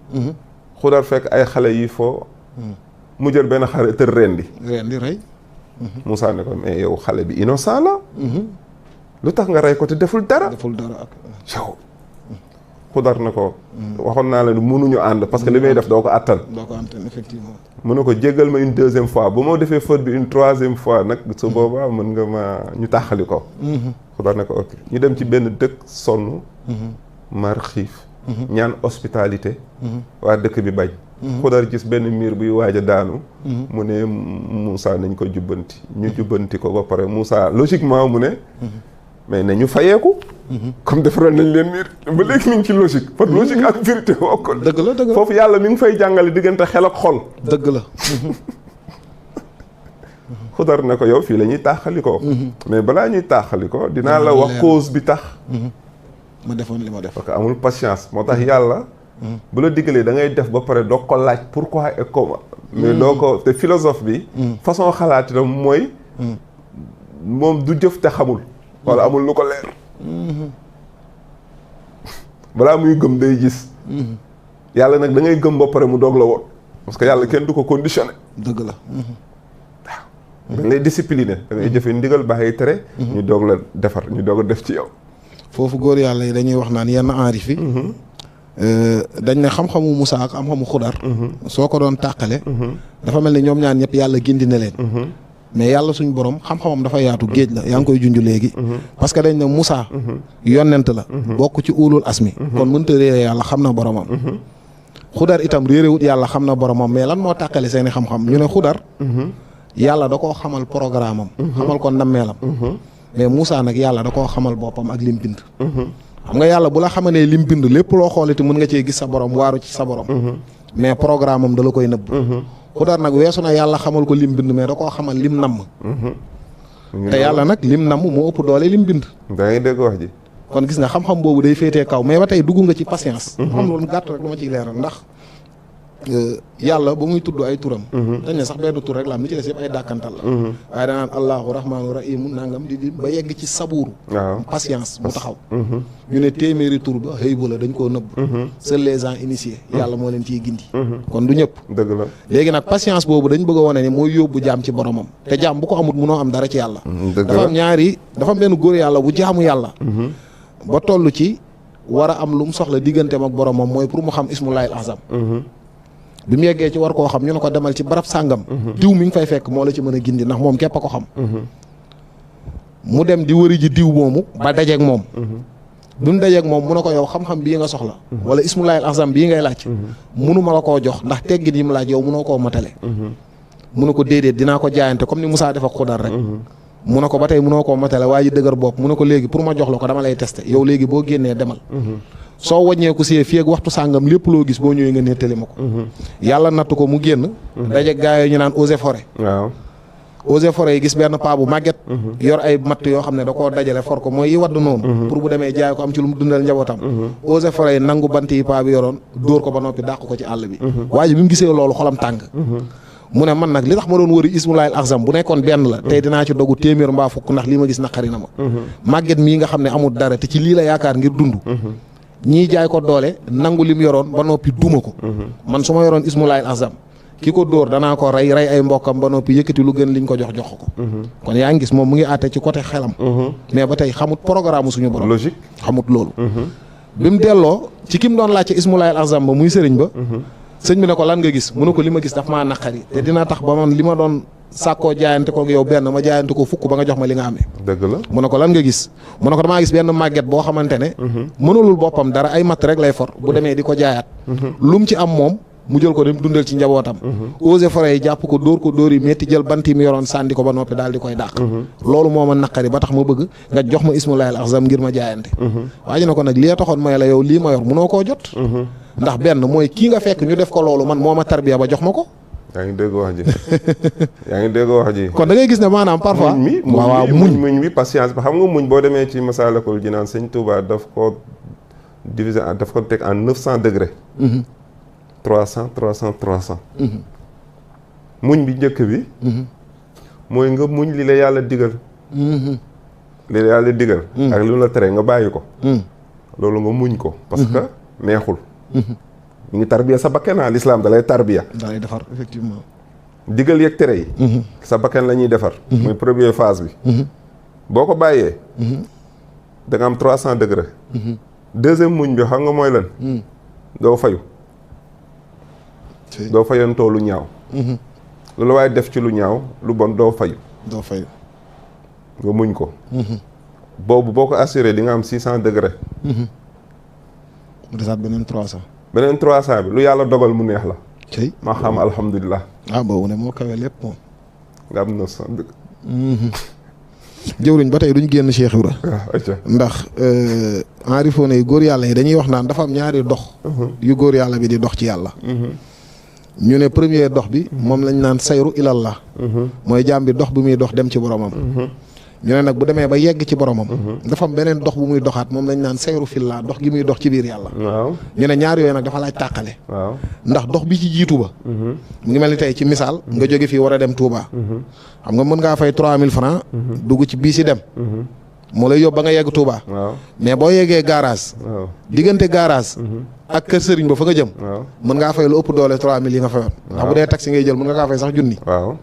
Xudar fekk ay xale yi foo. mu jël benn xare tër rendi rey. Moussa ne ko mais yow xale bi innocent la. lu tax nga rey ko te deful dara. ak yow. Xudar na ko. waxoon naa la ni mënuñu ànd parce que li may def doo ko àttan. effectivement. mu ne ko jéggal ma une deuxième fois bu ma defee faute bi une troisième fois nag su boobaa mën nga ma ñu tàqali ko. Xudar ne ko ok ñu dem ci benn dëkk sonn. mar xiif. ñaan hospitalité. waa dëkk bi bañ. Xudar gis benn miir buy waaj a daanu. mu ne Moussa nañ ko jubbanti. ñu jubbanti ko ba pare Moussa logiquement mu ne. mais nañu fayeeku. comme defaral nañ leen miir ba léegi mi ngi ci logique. parce que logique ak vérité bokkul. dëgg la foofu yàlla mi ngi fay jàngale diggante xel ak xol. dëgg la. Xudar ne ko yow fii la ñuy taaxali ko. mais balaa ñuy taaxali ko dinaa la wax cause bi tax. ma defoon li ma def. parce que amul patience moo tax yàlla. bu la diggalee da ngay def ba pare doo ko laaj pourquoi et comment. mais doo ko te philosophe bi. façon xalaatinam mooy. moom du jëf te xamul. wala amul lu ko leer. balaa muy gëm day gis. yàlla nag da ngay gëm ba pare mu doog la woon. parce que yàlla kenn du ko conditionné. dëgg la. waaw dañ lay discipliné da ngay jëfe ndigal bàyyi tere. ñu doog la defar ñu doog a def ci yow. foofu góor yàlla yi dañuy wax naan yenn aarif yi. dañ ne xam-xamu Moussa ak xam-xamu Xudar. soo ko doon tàqale. dafa mel ni ñoom ñaan ñëpp yàlla gindi na leen. mais yàlla suñ borom xam-xamam dafa yaatu géej la yaa ngi koy junj léegi. parce que dañ ne Moussa. yonent la. bokk ci ulul asmi. kon mënta réere yàlla xam na boromam. Xudar itam réerewut yàlla xam na boromam mais lan moo tàqale seeni xam-xam ñu ne Xudar. yàlla da koo xamal programme am. xamal ko ndammeelam. mais Moussa nag yàlla da koo xamal boppam ak lim bind. xam nga yàlla bu la xamalee lim bind lépp loo xoolati mën nga cee gis sa borom waaru ci sa borom. mais programme am da la koy nëbb. Xudar nag weesu na yàlla xamal ko lim bind mais da koo xamal lim namm. te yàlla nag lim namm moo ëpp doole lim bind. da ngay dégg wax ji. kon gis nga xam-xam boobu day féetee kaw mais ba tey dugg nga ci patience. xam loolu gàtt rek lu ma ciy leeral ndax. yàlla ba muy tudd ay turam. dañ ne sax benn tur rek la am li ci des yëpp ay dàkkantal la. waaye danaan allahu rahmaanu rahimu nangam di ba yegg ci sabuuru. waaw patience mu taxaw. ñu ne téeméeri tur ba xëy bu la dañ koo nëbb. seuls les gens initiés. yàlla moo leen ciy gindi. kon du ñëpp. dëgg la léegi nag patience boobu dañ bëgg a wane ni mooy yóbbu jaam ci boromam. te jaam bu ko amut munoo am dara ci yàlla. dafa am dafa am benn góor yàlla bu jaamu yàlla. ba toll ci war a am lu mu soxla digganteem ak boromam mooy pour mu xam ismullahil azam. bi mu yeggee ci war koo xam ñu ne ko demal ci barab sàngam. diw mi ngi fay fekk moo la ci mën a gindi ndax moom képp a ko xam. mu dem di wëri ji diw moomu ba dajeeg moom. bi mu dajeeg moom mu ne ko yow xam-xam bii nga soxla. wala ismullahil azam bii ngay laaj. munuma la koo jox ndax teggin yi mu laaj yow munoo koo matale. mu ne ko déedéet dinaa ko jaayante comme ni Moussa def ak Xudar rek. mu ne ko ba tey munoo koo matale waa ji dëgër bopp mu ne ko léegi pour ma jox la ko dama lay testé yow léegi boo génnee demal. soo wàññeeku si fii ak waxtu sàngam lépp loo gis boo ñëwee nga nettali ma ko. yàlla natt ko mu génn. daje gaa yi ñu naan eaux et forêt. waaw eaux et forêt yi gis benn paa bu màgget. yor ay matt yoo xam ne da koo dajale for ko mooy yi wadd noonu. pour bu demee jaay ko am ci lu mu dundal njabootam. eaux et forêt yi nangu bant yi paa bi yoroon dóor ko ba noppi dàq ko ci àll bi. waa ji bi mu gisee loolu xolam tàng. mu ne man nag li tax ma doon wëri ismullahil azam bu nekkoon benn la tey dinaa ci dogu téeméer mbaa fukk ndax lii ma gis naqari na ma. màgget mii nga xam ne amul dara te ci lii la yaakaar ngir dund. ñii jaay ko doole nangu lim yoroon ba noppi duma ko. man su ma yoroon ismullahil azam ki ko dóor danaa ko rey ay mbokkam ba noppi yëkkati lu gën liñ ko jox ko. kon yaa ngi gis moom mu ngi àtte ci côté xelam. mais ba tey xamut programme suñu borom. logique xamut loolu. bi mu delloo ci ki mu doon laajte ismullahil azam ba muy sëriñ ba. sëñ bi ne ko lan nga gis mu ne ko li ma gis daf maa naqari te dina tax ba man li ma doon sàkkoo jaayante ko yow benn ma jaayante ko fukk ba nga jox ma li nga amee. dëgg la mu ne ko lan nga gis mu ne ko damaa gis benn màgget boo xamante ne. mënulul boppam dara ay matt rek lay for bu demee di ko jaayaat. lu mu ci am moom mu jël ko dem dundal ci njabootam. eaux et forêt yi jàpp ko dóor yi métti jël bant yi mu yoroon sànni ko ba noppi daal di koy dàq. loolu moo ma naqari ba tax ma bëgg nga jox ma ismullahil azam ngir ma jaayante. waa ji ne ko nag lii taxoon may la yow lii ma yor munoo koo jot. ndax benn mooy kii nga fekk ñu def ko loolu man moo ma tarbiya ba jox ma ko. yaa ngi dégg wax ji yaa ngi dégg wax ji. kon da ngay gis ne maanaam parfois. muñ bi patience bi xam nga muñ boo demee ci Masaalikul Jinaan Sëñ Tuubaa daf ko diviser daf ko teg en 900 degrés. 300 300 300. muñ bi njëkk bi. mooy nga muñ li la yàlla digal. li la yàlla digal. ak li mu la tere nga bàyyi ko. loolu nga muñ ko. parce que neexul. ñu ngi tarbiya sa bakkan naa l'islam da lay tarbiya. da lay defar effectivement. digal yeeg tere yi. sa bakkan la ñuy defar. muy première phase bi. boo ko bàyyee. da nga am 300 degrés. deuxième muñ bi xam nga mooy lan. doo fayu. doo fayantoo lu ñaaw. lu la waaye def ci lu ñaaw lu bon doo fayu. doo fayu. nga muñ ko. boobu boo ko assuré di nga am 600 degrés. mu desaat beneen 300. beneen 300 bi lu yàlla dogal mu neex la. tey ma xam alhamdulilah. boobu ne moo kawe lépp moom. nga am 900 degrés. jëwriñ ba tey duñ génn Cheikh Ibra. ndax aarifoone yu góor yàlla yi dañuy wax naan dafa am ñaari dox. yu góor yàlla bi di dox ci yàlla. ñu ne premier dox bi. moom lañ naan sayru ilallah. mooy jaam bi dox bi muy dox dem ci boromam. ñu ne nag bu demee ba yegg ci boromam. dafa am beneen dox bu muy doxaat moom lañ naan sayru fillah dox gi muy dox ci biir yàlla. waaw ñu ne ñaar yooyu nag dafa laaj tàqale. waaw ndax dox bi ci jiitu ba. mu ngi mel ni tey ci misaal. nga jóge fii war a dem Touba. xam nga mën ngaa fay 3000 francs dugg ci bii si dem. moo lay yóbbu ba nga yegg Touba. waaw mais boo yeggee garage. waaw diggante garage. ak kër sëriñ ba fa nga jëm. waaw mën ngaa fay lu ëpp doole 3000 yi nga fayoon. ndax bu dee taxi ngay jël mën nga kaa fay sax junni. waaw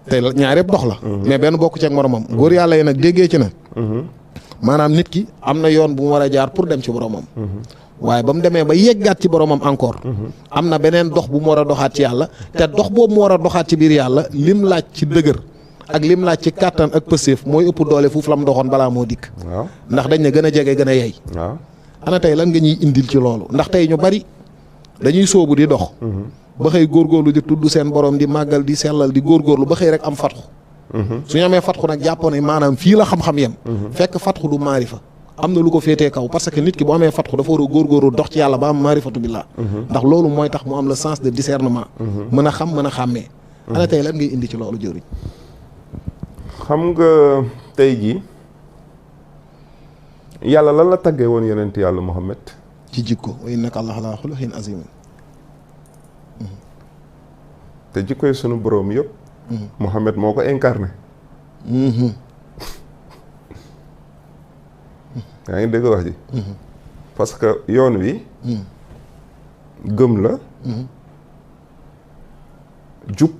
te ñaar yëpp dox la. mais benn bokku ci ak moromam. góor yàlla yi nag déggee ci na. maanaam nit ki am na yoon bu mu war a jaar pour dem ci boromam. waaye ba mu demee ba yeggaat ci boromam encore. am na beneen dox bu mu war a doxaat ci yàlla. te dox boobu mu war a doxaat ci biir yàlla lim laaj ci dëgër. ak lim laaj ci kàttan ak pëseef mooy ëpp doole foofu la mu doxoon balaa moo dikk. waaw ndax dañ ne gën a jege gën a yey. waaw ana tey lan nga ñuy indil ci loolu ndax tey ñu bari dañuy sóobu di dox. ba xëy góorgóorlu di tudd seen borom di màggal di sellal di góorgóorlu ba xëy rek am fatxu. su ñu amee fatxu nag jàppoon ne maanaam fii la xam-xam yem. fekk fatxu du maarifa am na lu ko féetee kaw parce que nit ki bu amee fatxu dafa war a góorgóorlu dox ci yàlla ba am maarifatu billah. ndax loolu mooy tax mu am le sens de discernement. mën a xam mën a xàmmee. ana tey lan ngay indi ci loolu jëriñ. xam nga tey jii yàlla lan la taggee woon yonent yàlla Muhammad ci jikko wa innaka allah ala xuluqin azimin. te jikkoy sunu boroom yëpp. Muhammad moo ko incarné. yaa ngi dégg wax ji. parce que yoon wi. gëm la. jub.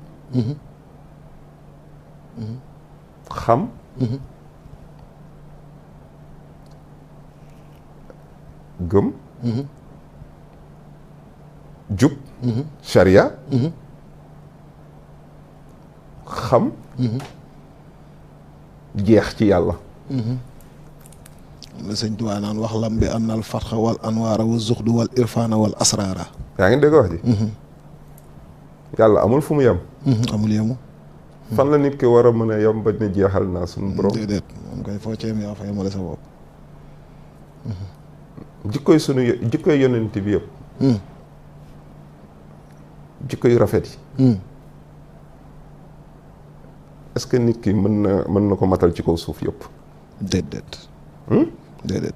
xam. gëm. jub. sharia. xam. jeex ci yàlla. la sëñ Tuubaa naan wax lam bi an al fatxa wal anwaara wa zuxdu wal irfaana wal asraara. yaa ngi dégg wax ji. yàlla amul fu mu yem. amul yemu. fan la nit ki war a mën a yem ba ne jeexal naa suñu borom. déedéet moom koy foo ci yem yaa fa yemale sa bopp. jikkoy yonent bi yëpp. jikko yu rafet yi. est-ce que nit ki mën na ko matal ci kaw suuf yëpp. déedéet. déedéet.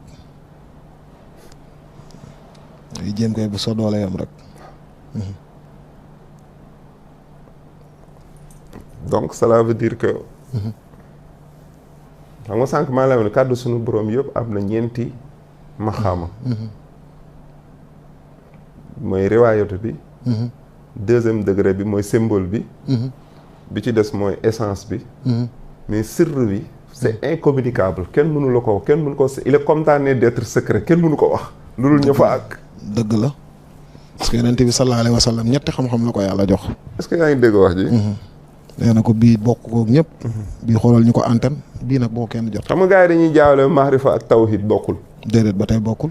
yi jéem koy bu soo doole yam rek. donc cela veut dire que. xam nga sànq maa lay wax ne kàddu suñu borom yëpp am na ñeenti maxaama. mooy riwaayatu bi. deuxième degré bi mooy symbole bi. bi ci des mooy essence bi. mais sirr bi c'est incommunicable kenn mënu la ko kenn mënu ko il est condamné d'être secret kenn mënu ko wax. lu dul ña fa ak. dëgg la parce que yonent bi sallallahu alayhi wa sallam ñetti xam-xam la ko yàlla jox. est-ce que yaa ngi dégg wax ji. nee na ko bii bokk ko ñëpp. bii xoolal ñu ko antenne bii nag boo kenn jot. xam nga gars yi dañuy jaawale mahrifa ak tawhid bokkul. déedéet ba tey bokkul.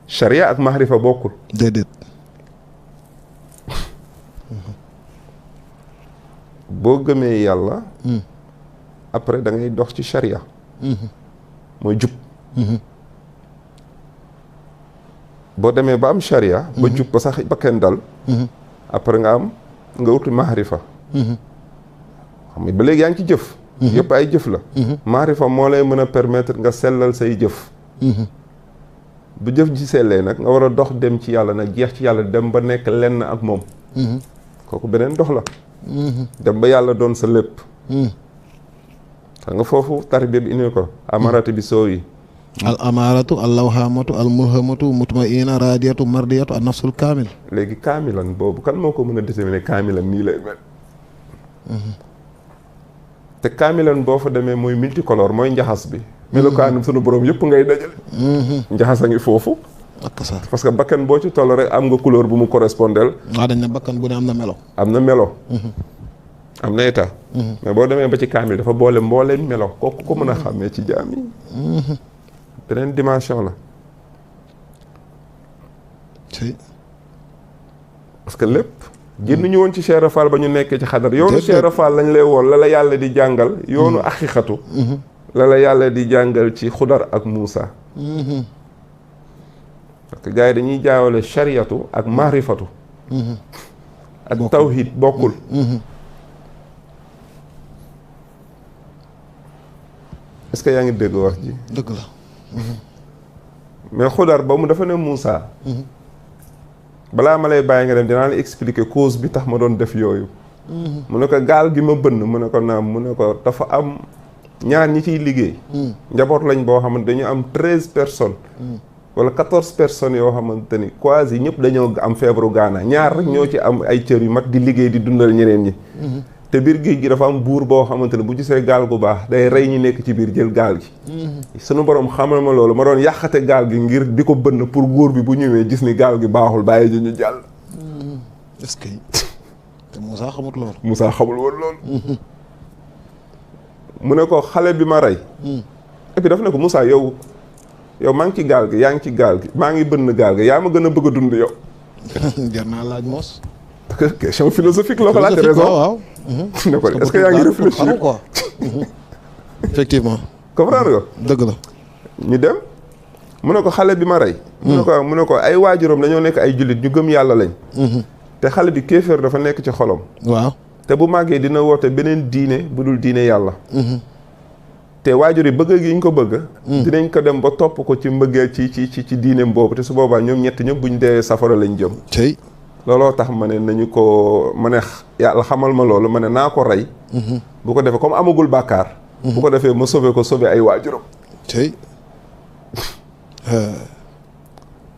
charia ak mahrifa bokkul. déedéet. boo gëmee yàlla. après da ngay dox ci charia. mooy jub. boo demee ba am charia. ba jub ba sax ba kenn dal. après nga am nga wuti maarifa. xam nga ba léegi yaa ngi ci jëf. yëpp ay jëf la. maarifa moo lay mën a permettre nga sellal say jëf. bu jëf ji sellee nag nga war a dox dem ci yàlla nag jeex ci yàlla dem ba nekk lenn ak moom. kooku beneen dox la. dem ba yàlla doon sa lépp. xam nga foofu tarbiya bi indi ko amarati bi soo yi. al amaratu al lawhamatu al mulhamatu mutmaina radiyatu mardiyatu an nafsul kaamil. léegi kaamilan boobu kan moo ko mën a déterminer kaamilan nii lay mel. te kaamilan boo fa demee mooy multicolore mooy njaxas bi. melokaanum sunu borom yëpp ngay dajale. njaxas a ngi foofu. ak sa parce que bakkan boo ci toll rek am nga couleur bu mu correspondel. waaw dañ ne bakkan bu ne am na melo. am na melo. am na état. mais boo demee ba ci kaamil dafa boole mbooleem melo kooku ko mën a xàmmee ci jaam yi. beneen dimension la. parce que lépp. génnuñu woon ci Cheikh Fall ba ñu nekkee ci xadar yoonu Cheikh Fall lañ lay woon la la yàlla di jàngal yoonu aqiqatu la la yàlla di jàngal ci xudar ak Muusa. parce que gars yi dañuy jaawale chariyatu ak maarifatu. ak tawhid bokkul. est-ce que yaa ngi dégg wax ji. dëgg la. mais xudar ba mu dafa ne Muusa. balaa ma lay bàyyi nga dem dinaa la expliquer cause bi tax ma doon def yooyu. mu ne ko gaal gi ma bënn mu ne ko naam mu ne ko dafa am ñaar ñi ciy liggéey. njaboot lañ boo xamante dañu am 13 personnes. wala 14 personnes yoo xamante ni quasi ñëpp dañoo am feebaru gaana ñaar rek ñoo ci am ay cër yu mag di liggéey di dundal ñeneen ñi. te biir géej gi dafa am buur boo xamante ne bu gisee gaal gu baax day rey ñi nekk ci biir jël gaal gi. sunu borom xamal ma loolu ma doon yàqate gaal gi ngir di ko bënn pour buur bi bu ñëwee gis ni gaal gi baaxul bàyyi ji ñu jàll. est-ce que te Moussa xamut loolu. Moussa xamul woon loolu. mu ne ko xale bi ma rey. et puis daf ne ko Moussa yow maa ngi ci gaal gi yaa ngi ci gaal gi maa ngi bënn gaal gi yaa ma gën a bëgg a dund yow. jar naa laaj moos. question philosophique la ko laaj raison waaw. ne ko est-ce que yaa ngi réfléchir quoi. effectivement. comprendre nga. dëgg la. ñu dem mu ne ko xale bi ma rey. mu ne ko ay waajuram dañoo nekk ay jullit ñu gëm yàlla lañ. te xale bi kéeféer dafa nekk ci xolom. waaw. te bu màggee dina woote beneen diine bu dul diine yàlla. te waajur yi bëgg gi ñu ko bëgg. dinañ ko dem ba topp ko ci mbëggeel ci diineem boobu te su boobaa ñoom ñett ñëpp buñ dee safara lañ jëm. tey. looloo tax ma ne nañu ko ma ne yàlla xamal ma loolu ma ne naa ko rey. bu ko defee comme amagul bàkkaar. bu ko defee ma sauver ay waajuram. tey.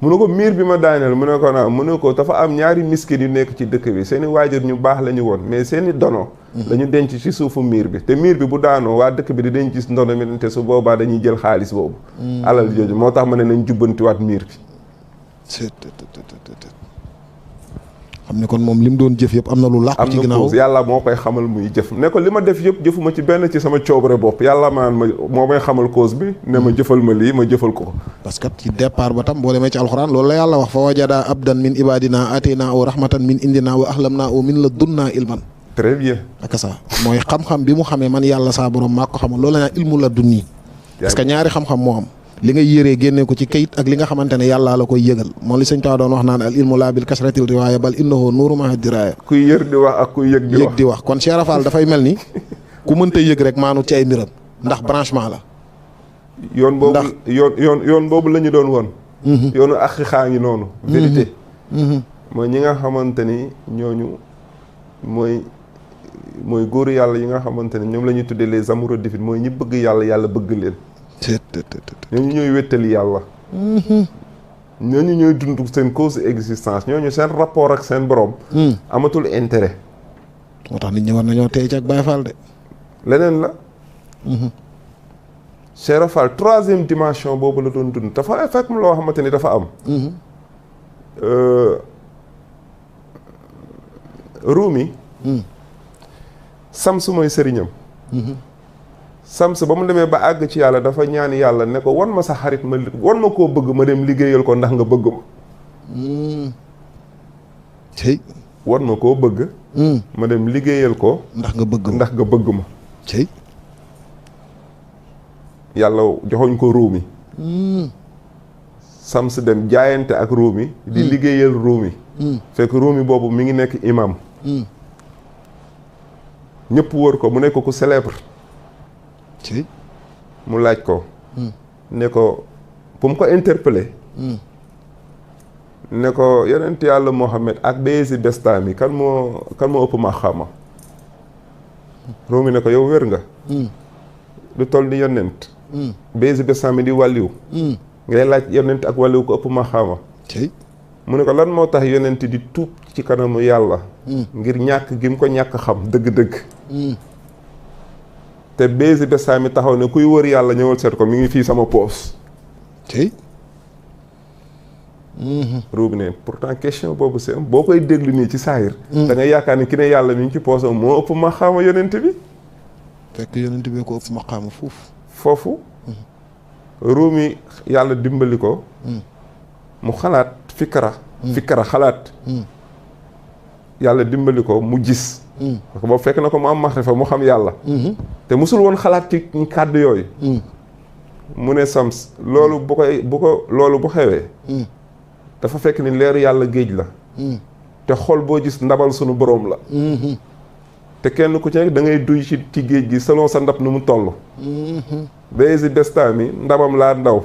mu ne ko miir bi ma daaneel mu ne ko naa mu ne ko dafa am ñaari miskin yu nekk ci dëkk bi seeni waajur ñu baax la ñu woon mais seeni dono. la ñu denc ci suufu miir bi te miir bi bu daanoo waa dëkk bi di dañ gis ndono mi te su boobaa dañuy jël xaalis boobu. alal jooju moo tax ma ne nañ jubbantiwaat miir bi. xam ne kon moom li mu doon jëf yëpp am na lu làqu ci ginnaaw yàlla moo koy xamal muy jëf ne ko li ma def yëpp jëfuma ci benn ci sama coobare bopp yàlla maan ma moo may xamal cause bi ne ma jëfal ma lii ma jëfal ko. parce que ci départ ba tam boo demee ci alxuraan loolu la yàlla wax fa wajada abdan min ibadina atina aw rahmatan min indina wa ahlamna aw min ladunna ilman. très bien. ak ça mooy xam-xam bi mu xamee man yàlla saa borom maa ko xamal loolu la ñaa ilmu la dunni. parce que ñaari xam-xam moo am. li nga yëree génnee ko ci kayit ak li nga xamante ne yàllaa la koy yëgal moom li sëñ Tuubaa doon wax naan al ilmu laa bil kasratil riwaaya bal innahu nuuru ma diraaya. kuy yër di wax ak kuy yëg di wax kon Cheikh Fall dafay mel ni ku mënta yëg rek maanu ci ay mbiram ndax branchement la. yoon boobu yoon boobu la ñu doon woon. yoonu ak xaa ngi noonu. vérité. mooy ñi nga xamante ni ñooñu mooy góoru yàlla yi nga xamante ni ñoom la ñuy tuddee les amoureux divins mooy ñi bëgg yàlla yàlla bëgg leen. ñooñu ñooy wéttali yàlla. ñooñu ñooy dund seen cause existence ñooñu seen rapport ak seen borom. amatul intérêt. moo tax nit ñi war nañoo tey ci ak Baye Fall de. leneen la. Cheikh Fall troisième dimension boobu la doon dund dafa fekk loo xamante ni dafa am. Rumi. Samsu mooy sëriñam. Sams ba mu demee ba àgg ci yàlla dafa ñaan yàlla ne ko wan ma sa xarit ma wan ma koo bëgg ma dem liggéeyal ko ndax nga bëgg ma. cey. wan ma koo bëgg. ma dem liggéeyal ko. ndax nga bëgg ma ndax nga bëgg ma. cey. yàlla joxoñ ko Rumi. Sams dem jaayante ak Rumi. di liggéeyal Rumi. fekk Rumi boobu mi ngi nekk imam. ñëpp wër ko mu nekk ku célèbre ci mu laaj ko ne ko bu mu ko interpellé ne ko yonent yàlla Muhammad ak Bayezid Bestami kan moo ëpp maqaama Rumi ne ko yow wér nga lu toll ni yonent Bayezid Bestami di wàlliw ngay laaj yonent ak wàlliw ko ëpp maqaama mu ne ko lan moo tax yonent di tuub ci kanamu yàlla ngir ñàkk gi mu ko ñàkk xam dëgg-dëgg te Bayezid Bestami taxaw ne kuy wër yàlla ñëwal seet ko mi ngi fii sama poos Rumi ne pourtant question boobu c'est boo koy déglu nii ci saahir da nga yaakaar ni ki ne yàlla mi ngi ci poosam moo ëpp maqaama yonent bi fekk yonent bi ko ëpp maqaama foofu Rumi yàlla dimbali ko mu xalaat fikra xalaat yàlla dimbali ko mu gis parce que boobu fekk na ko mu am maxrifa mu xam yàlla te musul woon xalaat ci kàddu yooyu mu ne Sams loolu bu xewee dafa fekk ni leeru yàlla géej la te xol boo gis ndabal sunu boroom la te kenn ku ci nekk da ngay duy ci géej gi selon sa ndab nu mu toll Bayezid Bestami ndabam laa ndaw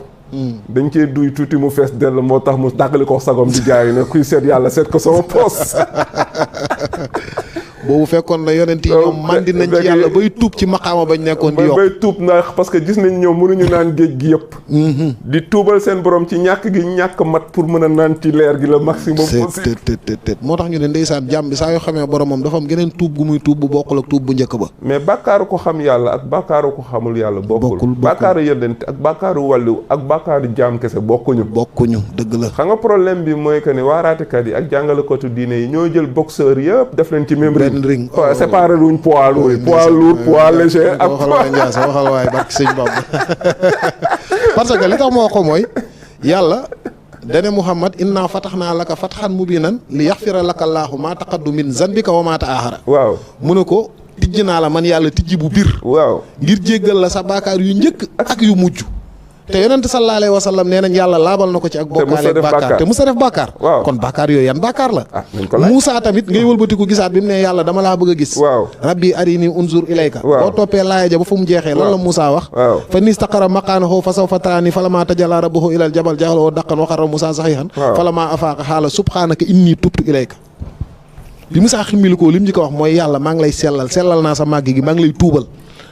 dañ cee duy tuuti mu fees dell moo tax mu dàggali ko sagom di jaay ne kuy seet yàlla seet ko sama poos boobu fekkoon na yonent yi ñoom mandi nañ ci yàlla bay tuub ci maqaama bañ nekkoon di yokk bay tuub ndax parce que gis nañ ñoom mënuñu naan géej gi yëpp di tuubal seen borom ci ñàkk gi ñàkk mat pour mën a naan ci leer gi le maximum possible moo tax ñu ne ndeysaan jàmm bi saa yoo xamee boromam dafa am geneen tuub gu muy tuub bu bokkul ak tuub bu njëkk ba mais bàkkaaru ko xam yàlla ak bàkkaaru ko xamul yàlla bokkul bàkkaaru yonent ak bàkkaaru wàllu ak bàkkaaru jaam kese bokkuñu dëgg la xam nga problème bi mooy que ne waaraatekat yi ak jàngalekatu diine yi ñoo jël boxeur yëpp def leen ci même ring séparé luñ poids lourd poids léger ak waxal waay barki sëñ Bamba parce que li tax moo ko mooy yàlla dane Muhammad inna fatahnaa laka fathan mubiinan li yaxfira laka llaahu maa taqaddama min zanbika wa maa ta'axara waaw mu ne ko tijji naa la man yàlla tijji bu bir waaw ngir jéggal la sa baakaar yu njëkk ak yu mujj te yonent sallallahu alayhi wa sallam nee nañ yàlla laabal na ko ci ak bokkaale ak bàkkaar te musa def bàkkaar kon bàkkaar yooyu yan bàkkaar la Moussa tamit ngay wëlbatiku gisaat bi mu ne yàlla dama laa bëgg a gis rabbi arini unzur ilayka boo toppee laaya ja ba fu mu jeexee lan la Moussa wax fa nistaqara maqaanahu fa sawfa taraani falammaa tajallaa rabbuhu ilal jabal ja'alahu daqqan wa xarra Moussa saxiixan falammaa afaaqa qaala subhaanaka innii tubtu ilayka bi Moussa ximmilikoo li mu njëkk a wax mooy yàlla maa ngi lay sellal naa sa màgg gi maa ngi lay tuubal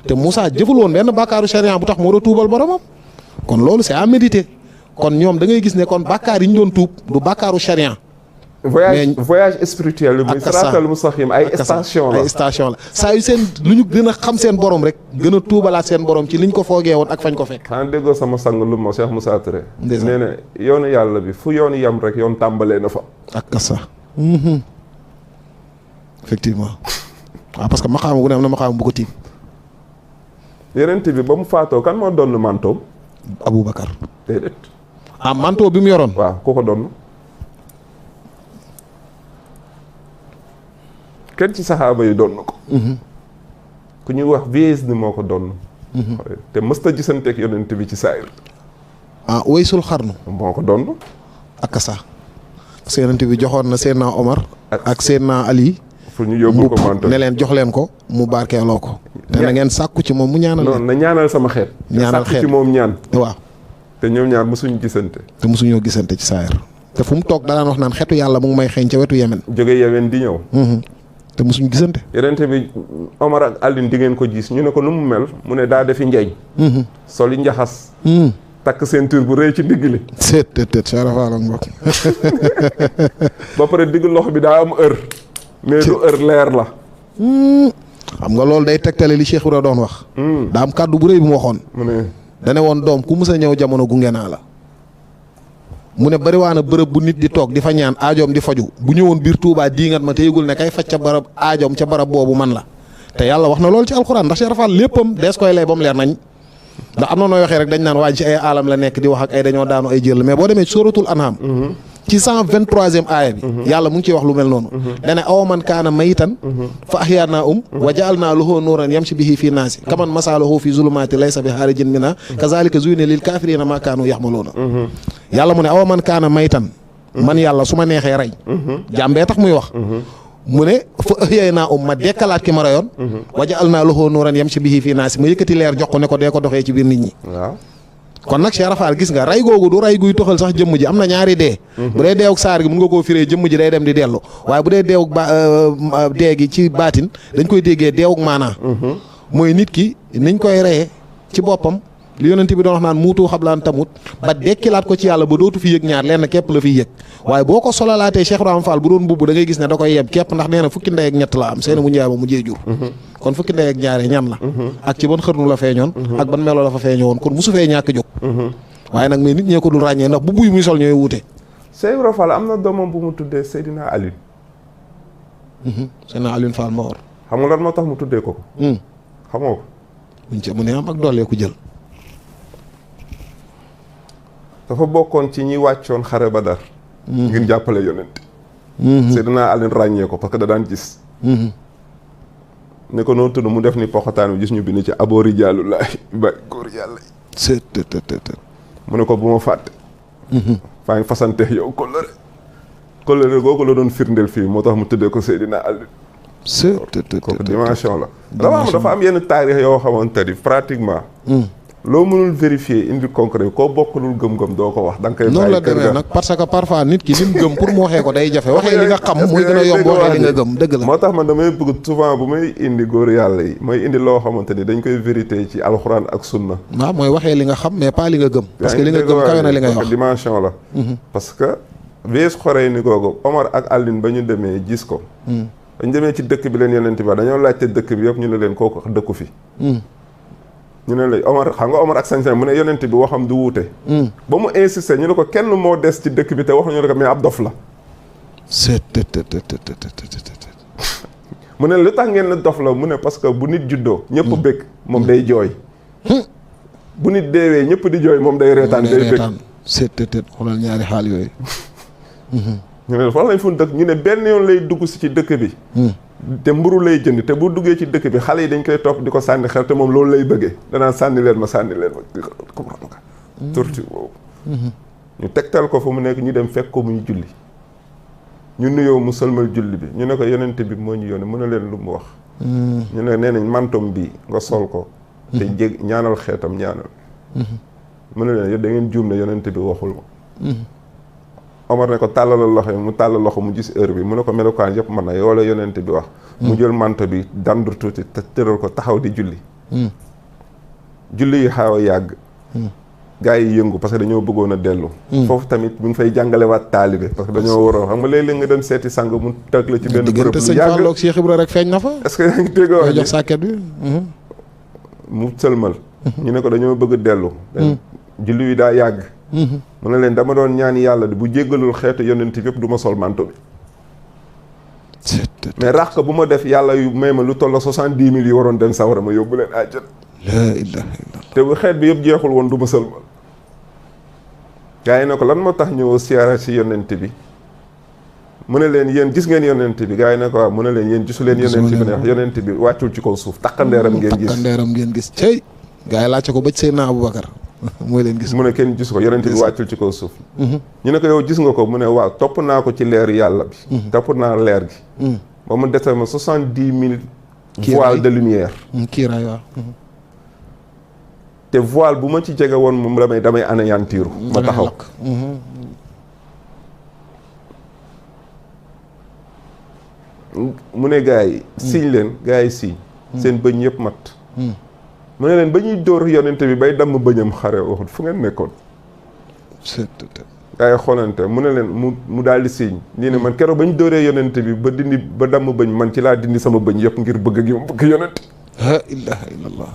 te Moussa jëful woon benn bàkkaaru sharia bu tax moo doon tuubal boromam kon loolu c'est à méditer kon ñoom da ngay gis ne kon bàkkaar yi ñu doon tuub du bàkkaaru sharia voyage spirituel bi muy siraatal mustaqim ay station la saa yu seen lu ñu gën a xam seen borom rek gën a tuubalaat seen borom ci liñ ko foogee woon ak fañ ko fekk xanaa déggoo sama sang lu ma Cheikh Moussa Touré nee na yoonu yàlla bi fu yoonu yam rek yoon tàmbalee na fa ak kasa effectivement waaw parce que maxaama gu ne am na maxaama bu ko tiim yeneen bi ba mu faatoo kan moo doon mantoom Aboubacar déedéet manteau bi mu yoroon waaw ku ko doon kenn ci saxaaba yi doon na ko ku ñuy wax Viez ni moo ko doon te mësta gisanteeg yonent bi ci saayir Waysul Xarnu moo ko doon ak sa parce que yonent bi joxoon na Seydina Omar ak Seydina Ali fu ñu yóbbul ko manteau ne leen jox leen ko mu barkeeloo ko te na ngeen sàkku ci moom mu ñaanal non na ñaanal sama xeet ñaanal xeet sàkku ci moom ñaan waaw te ñoom ñaar mësuñu gisante mësuñoo gisante ci saayir te fu mu toog danaan wax naan xetu yàlla mu ngi may xeeñ ca wetu Yemen jóge Yemen di ñëw te mësuñu gisante yonent bi Omar ak Alioune di ngeen ko gis ñu ne ko nu mu mel mu ne daa defi njeeñ soli njaxas takk ceinture bu rëy ci ndigg li tët sarafaalak mbokk ba pare digg loxo bi daa am heure mais du heure leer la xam nga loolu day tegtale li Cheikh Ibra doon wax daa am kàddu bu rëy bu mu waxoon mu ne dane woon doom ku mës a ñëw jamono gunge naa la mu ne bariwaana bërëb bu nit di toog di fa ñaan aajoom di faju bu ñëwoon biir Touba diingat ma te yëgul ne kay faj ca barab aajoom ca barab boobu man la te yàlla wax na loolu ci alxuraan ndax Cheikh Rafal léppam dees koy lay ba mu leer nañ ndax am na nooy waxee rek dañ naan waa ji ci ay aalam la nekk di wax ak ay dañoo daanu ay jël mais boo demee ci suratul anham ci 123e aaya bi yàlla mu ngi ciy wax lu mel noonu dane aw man kaana mayitan fa ahyaanaa wa ja'alnaa lahu nuuran yamshi bihi fi naasi kaman masaluhu fi zulumaati laysa bi xaarijin minhaa kazaalika zuyyina lil kaafiriina maa kaanu yaxmaluuna yàlla mu ne aw man kaana mayitan man yàlla su ma neexee rey jàmbee tax muy wax mu ne fa ëyay naa ma dekkalaat ki ma rayoon waja al naa loxoo nuuran yam si bihi fii naa si ma yëkkati leer jox ko ne ko dee ko doxee ci biir nit ñi waaw kon nag Cheikh Rafal gis nga ray googu du ray guy toxal sax jëmm ji am na ñaari dee bu dee deewuk saar gi mun nga koo firee jëmm ji day dem di dellu waaye bu dee deewuk dee gi ci baatin dañ koy déggee deewuk maanaa mooy nit ki niñ koy reyee ci boppam li yonent bi doon wax naan muutu xablaan tamut ba dekkilaat ko ci yàlla ba dootu fi yëg ñaar lenn képp la fiy yëg waaye boo ko sololaatee Cheikh Ibrahima Fall bu doon mbubb da ngay gis ne da koy yeb képp ndax nee na fukki ndey ak ñett la am seeni mu njaay ma mu jee jur kon fukki ndey ak ñaare ñan la ak ci ban xërnu la feeñoon ak ban melo la fa feeñoon kon musu fee ñàkk jóg waaye nag mais nit ñee ko dul ràññee ndax bu buy muy sol ñooy wuute Cheikh Ibrahima Fall am na doomam bu mu tuddee Seydina Alioune Seydina Alioune Fall Mawar xam nga lan moo tax mu tuddee ko xamoo ko buñ ci mu ne am ak doolee ku jël dafa bokkoon ci ñi wàccoon xare Badar ngir jàppale yonent Seydina Alioune ràññee ko parce que da daan gis ne ko noo tudd mu def ni poxataan bi gis ñu bind ci aboori jaalullahi ba góor yàlla yi mu ne ko bu ma fàtte faa ngi fasante yow kóllëre googu la doon firndeel fii moo tax mu tuddee ko Seydina Alioune kooku dimension la dafa am yenn taarix yoo xamante ni pratiquement loo mënul vérifier indi concret koo bokkalul gëm-gëm doo ko wax da nga koy noonu la demee nag parce que parfois nit ki lim gëm pour mu waxee ko day jafe waxee li nga xam muy gën a yomb waxee li nga gëm dëgg la moo tax man damay bëgg souvent bu may indi góor yàlla yi may indi loo xamante ni dañ koy vérité ci alxuraan ak sunna waaw mooy waxee li nga xam mais pas li nga gëm parce que li nga gëm kawe na li ngay wax dimension la parce que wees xoree ni googu Omar ak Alioune ba ñu demee gis ko dañ demee ci dëkk bi leen yonent bi dañoo laajte dëkk bi yëpp ñu ne leen kooku dëkku fi ñu ne la Omar xam nga Omar ak sañ-sañ mu ne yonent bi waxam du wuute ba mu insisté ñu ne ko kenn moo des ci dëkk bi te waxuñu ne ko mais ab dof la mu ne lu tax ngeen ne dof la mu ne parce que bu nit juddoo ñëpp bëgg moom day jooy bu nit deewee ñëpp di jooy moom day reetaan day bëgg xoolal ñaari xaal yooyu ñu ne fan lañ fu dëkk ñu ne benn yoon lay dugg si ci dëkk bi te mburu lay jënd te bu duggee ci dëkk bi xale yi dañ koy topp di ko sànni xel te moom loolu lay bëggee danaa sànni leen ma comprendre nga torture boobu ñu tegtal ko fa mu nekk ñu dem fekk ko muy julli ñu nuyoo mu sëlmal julli bi ñu ne ko yonent bi moo ñu yónnee mu ne leen lu mu wax ñu ne nee nañ mantom bi nga sol ko te jég ñaanal xeetam ñaanal mu ne leen yow da ngeen juum ne yonent bi waxul ma Omar ne ko tàllalal loxo yi mu tàllal loxo mu gis heure bi mu ne ko melokaan yëpp mën na yow la yonent bi wax mu jël manto bi dandur tuuti te tëral ko taxaw di julli julli yi xaw a yàgg gaa yi yëngu parce que dañoo bëggoon a dellu foofu tamit mu ngi fay jàngalewaat taalibe parce que dañoo war a xam nga léeg-léeg nga dem seeti sang mu tëg la ci benn bërëb lu yàgg Fallu ak Cheikh Ibra rek feeñ na fa est-ce que yaa ngi dégg wax jox sàkket bi mu sëlmal ñu ne ko dañoo bëgg a dellu julli wi daa yàgg mu ne leen dama doon ñaan yàlla bu jéggalul xeetu yonent yëpp du ma sol manto bi mais rax ko bu ma def yàlla yu may ma lu toll 70 000 yi waroon dem sawara ma yóbbu leen àjjana laa ilaaha illallaah te bu xeet bi yëpp jeexul woon du ma sëlmal gaa yi ne ko lan moo tax ñëw siyaara si yonent bi mu ne leen yéen gis ngeen yonent bi gaa yi ne ko waaw mu ne leen yéen gisu leen yonent bi ne wax yonent bi wàccul ci kaw suuf takkandeeram ngeen gis cey gaa yi laajte ko ba ci Seydina Aboubacar mooy leen gis mu ne kenn gis ko yonent bi wàccul ci kaw suuf ñu ne ko yow gis nga ko mu ne waaw topp naa ko ci leeru yàlla bi topp naa leer gi ba mu dese ma 70 000 voiles de lumière kiiraay waaw te voile bu ma ci jege woon moom damay anéantiru ma taxaw mu ne gars yi siñ leen gars yi siñ seen bëñ yëpp mat mu ne leen ba ñuy dóor yonente bi bay damm bëñam xare waxut fu ngeen nekkoon gars yi xoolante mu ne leen mu daal di siñ lii ne man keroog ba ñu dóoree yonente bi ba damm bëñ man ci laa dindi sama bëñ yëpp ngir bëgg gi ma bëgg yonente la ilaha illallah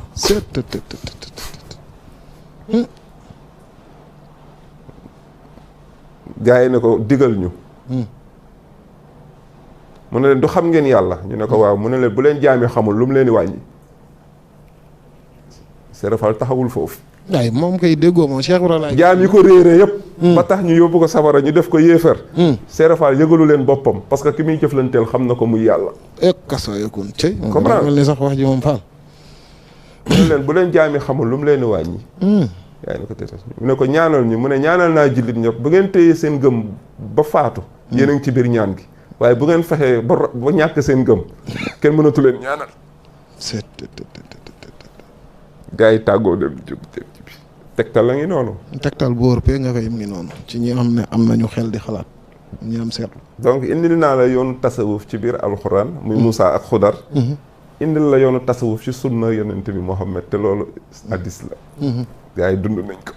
gars yi ne ko digal ñu mu ne leen du xam ngeen yàlla ñu ne ko waaw mu ne leen bu leen jaami xamul lu mu leen di wàññi serafal taxawul foofu waaye moom koy déggoo moom Cheikh Ibrahima jaam yi ko réeree yëpp ba tax ñu yóbbu ko safara ñu def ko yéefar serafal yëgalu leen boppam parce que ki muy jëflanteel xam na ko muy yàlla kaso yokun cey comprendre mel ni sax wax ji moom Fall mu ne leen bu leen jaami xamul lu mu leen di wàññi yaa ngi ko téetas mu ne ko ñaanal ñu mu ne ñaanal naa jullit ñëpp ba ngeen téye seen gëm ba faatu yéen a ngi ci biir ñaan gi waaye bu ngeen fexee ba ñàkk seen gëm kenn mënatu leen ñaanal. gars yi tàggoo dem jub bi tegtal la ngi noonu. tegtal bu wóor pee nga koy mu ngi noonu ci ñi xam ne am nañu xel di xalaat ñi am seetlu. donc indil naa la yoonu tasawuf ci biir alxuraan. muy Moussa ak Xudar. indil la yoonu tasawuf ci sunna yonent bi Muhammad te loolu hadis la. gars yi dund nañ ko.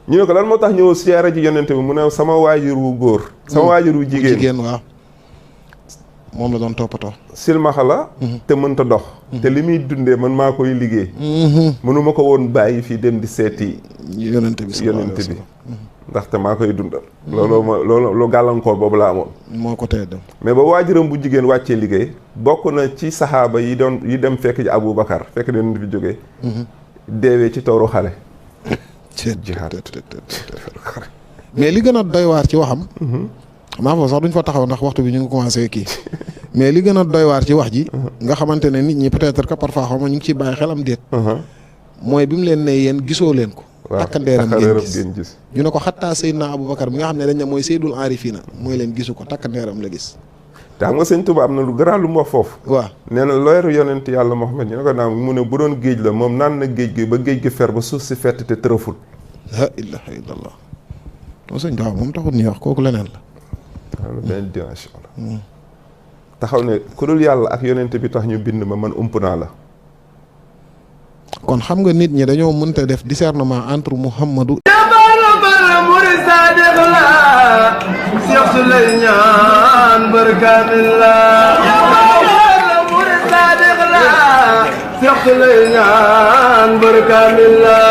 ñu ne ko lan moo tax ñëw siyaare ji yonent bi mu ne sama waajur wu góor. sama waajur wu jigéen waaw. moom la doon toppatoo. silmaxa la. te mënta dox. te li muy dundee man maa koy liggéey. mënuma ko woon bàyyi fii dem di seeti. yonent bi ndaxte maa koy dundal. loolu gàllankoor boobu laa amoon. moo ko tee dem. mais ba waajuram bu jigéen wàccee liggéey. bokk na ci saxaaba yi dem fekk ji Abu Bakar fekk na yonent bi jógee. deewee ci tooru xale. mais li gën a doy waar ci waxam. maa foofu sax duñ fa taxaw ndax waxtu bi ñu ngi commencé kii. mais li gën a doy waar ci wax ji. nga xamante ne nit ñi peut-être que parfois xaw ma ñu ngi ciy bàyyi xelam déet. mooy bi mu leen ne yéen gisoo leen ko. takkandeeram ngeen gis ñu ne ko xattaa Seydina Aboubacar mi nga xam ne dañ ne mooy Seydul Arifina mooy leen gisu ko takkandeeram la gis. te xam nga sëñ Tuba am na lu grand lu mu wax foofu. waaw nee na looyeru yonent yàlla Muhammad ñu ne ko naam mu ne bu doon géej la moom naan na géej gi ba géej gi fer ba suuf si fett te tërëful. la ilaha illallah. loolu sëñ Tuba moom taxul ñuy wax kooku leneen la. waaw benn dimension la. taxaw ne ku dul yàlla ak yonent bi tax ñu bind ma man ump naa la. kon xam nga nit ñi dañoo mënta def discernement entre Muhammadu. Cheikh Souleymane barkamil la Cheikh Souleymane barkamil la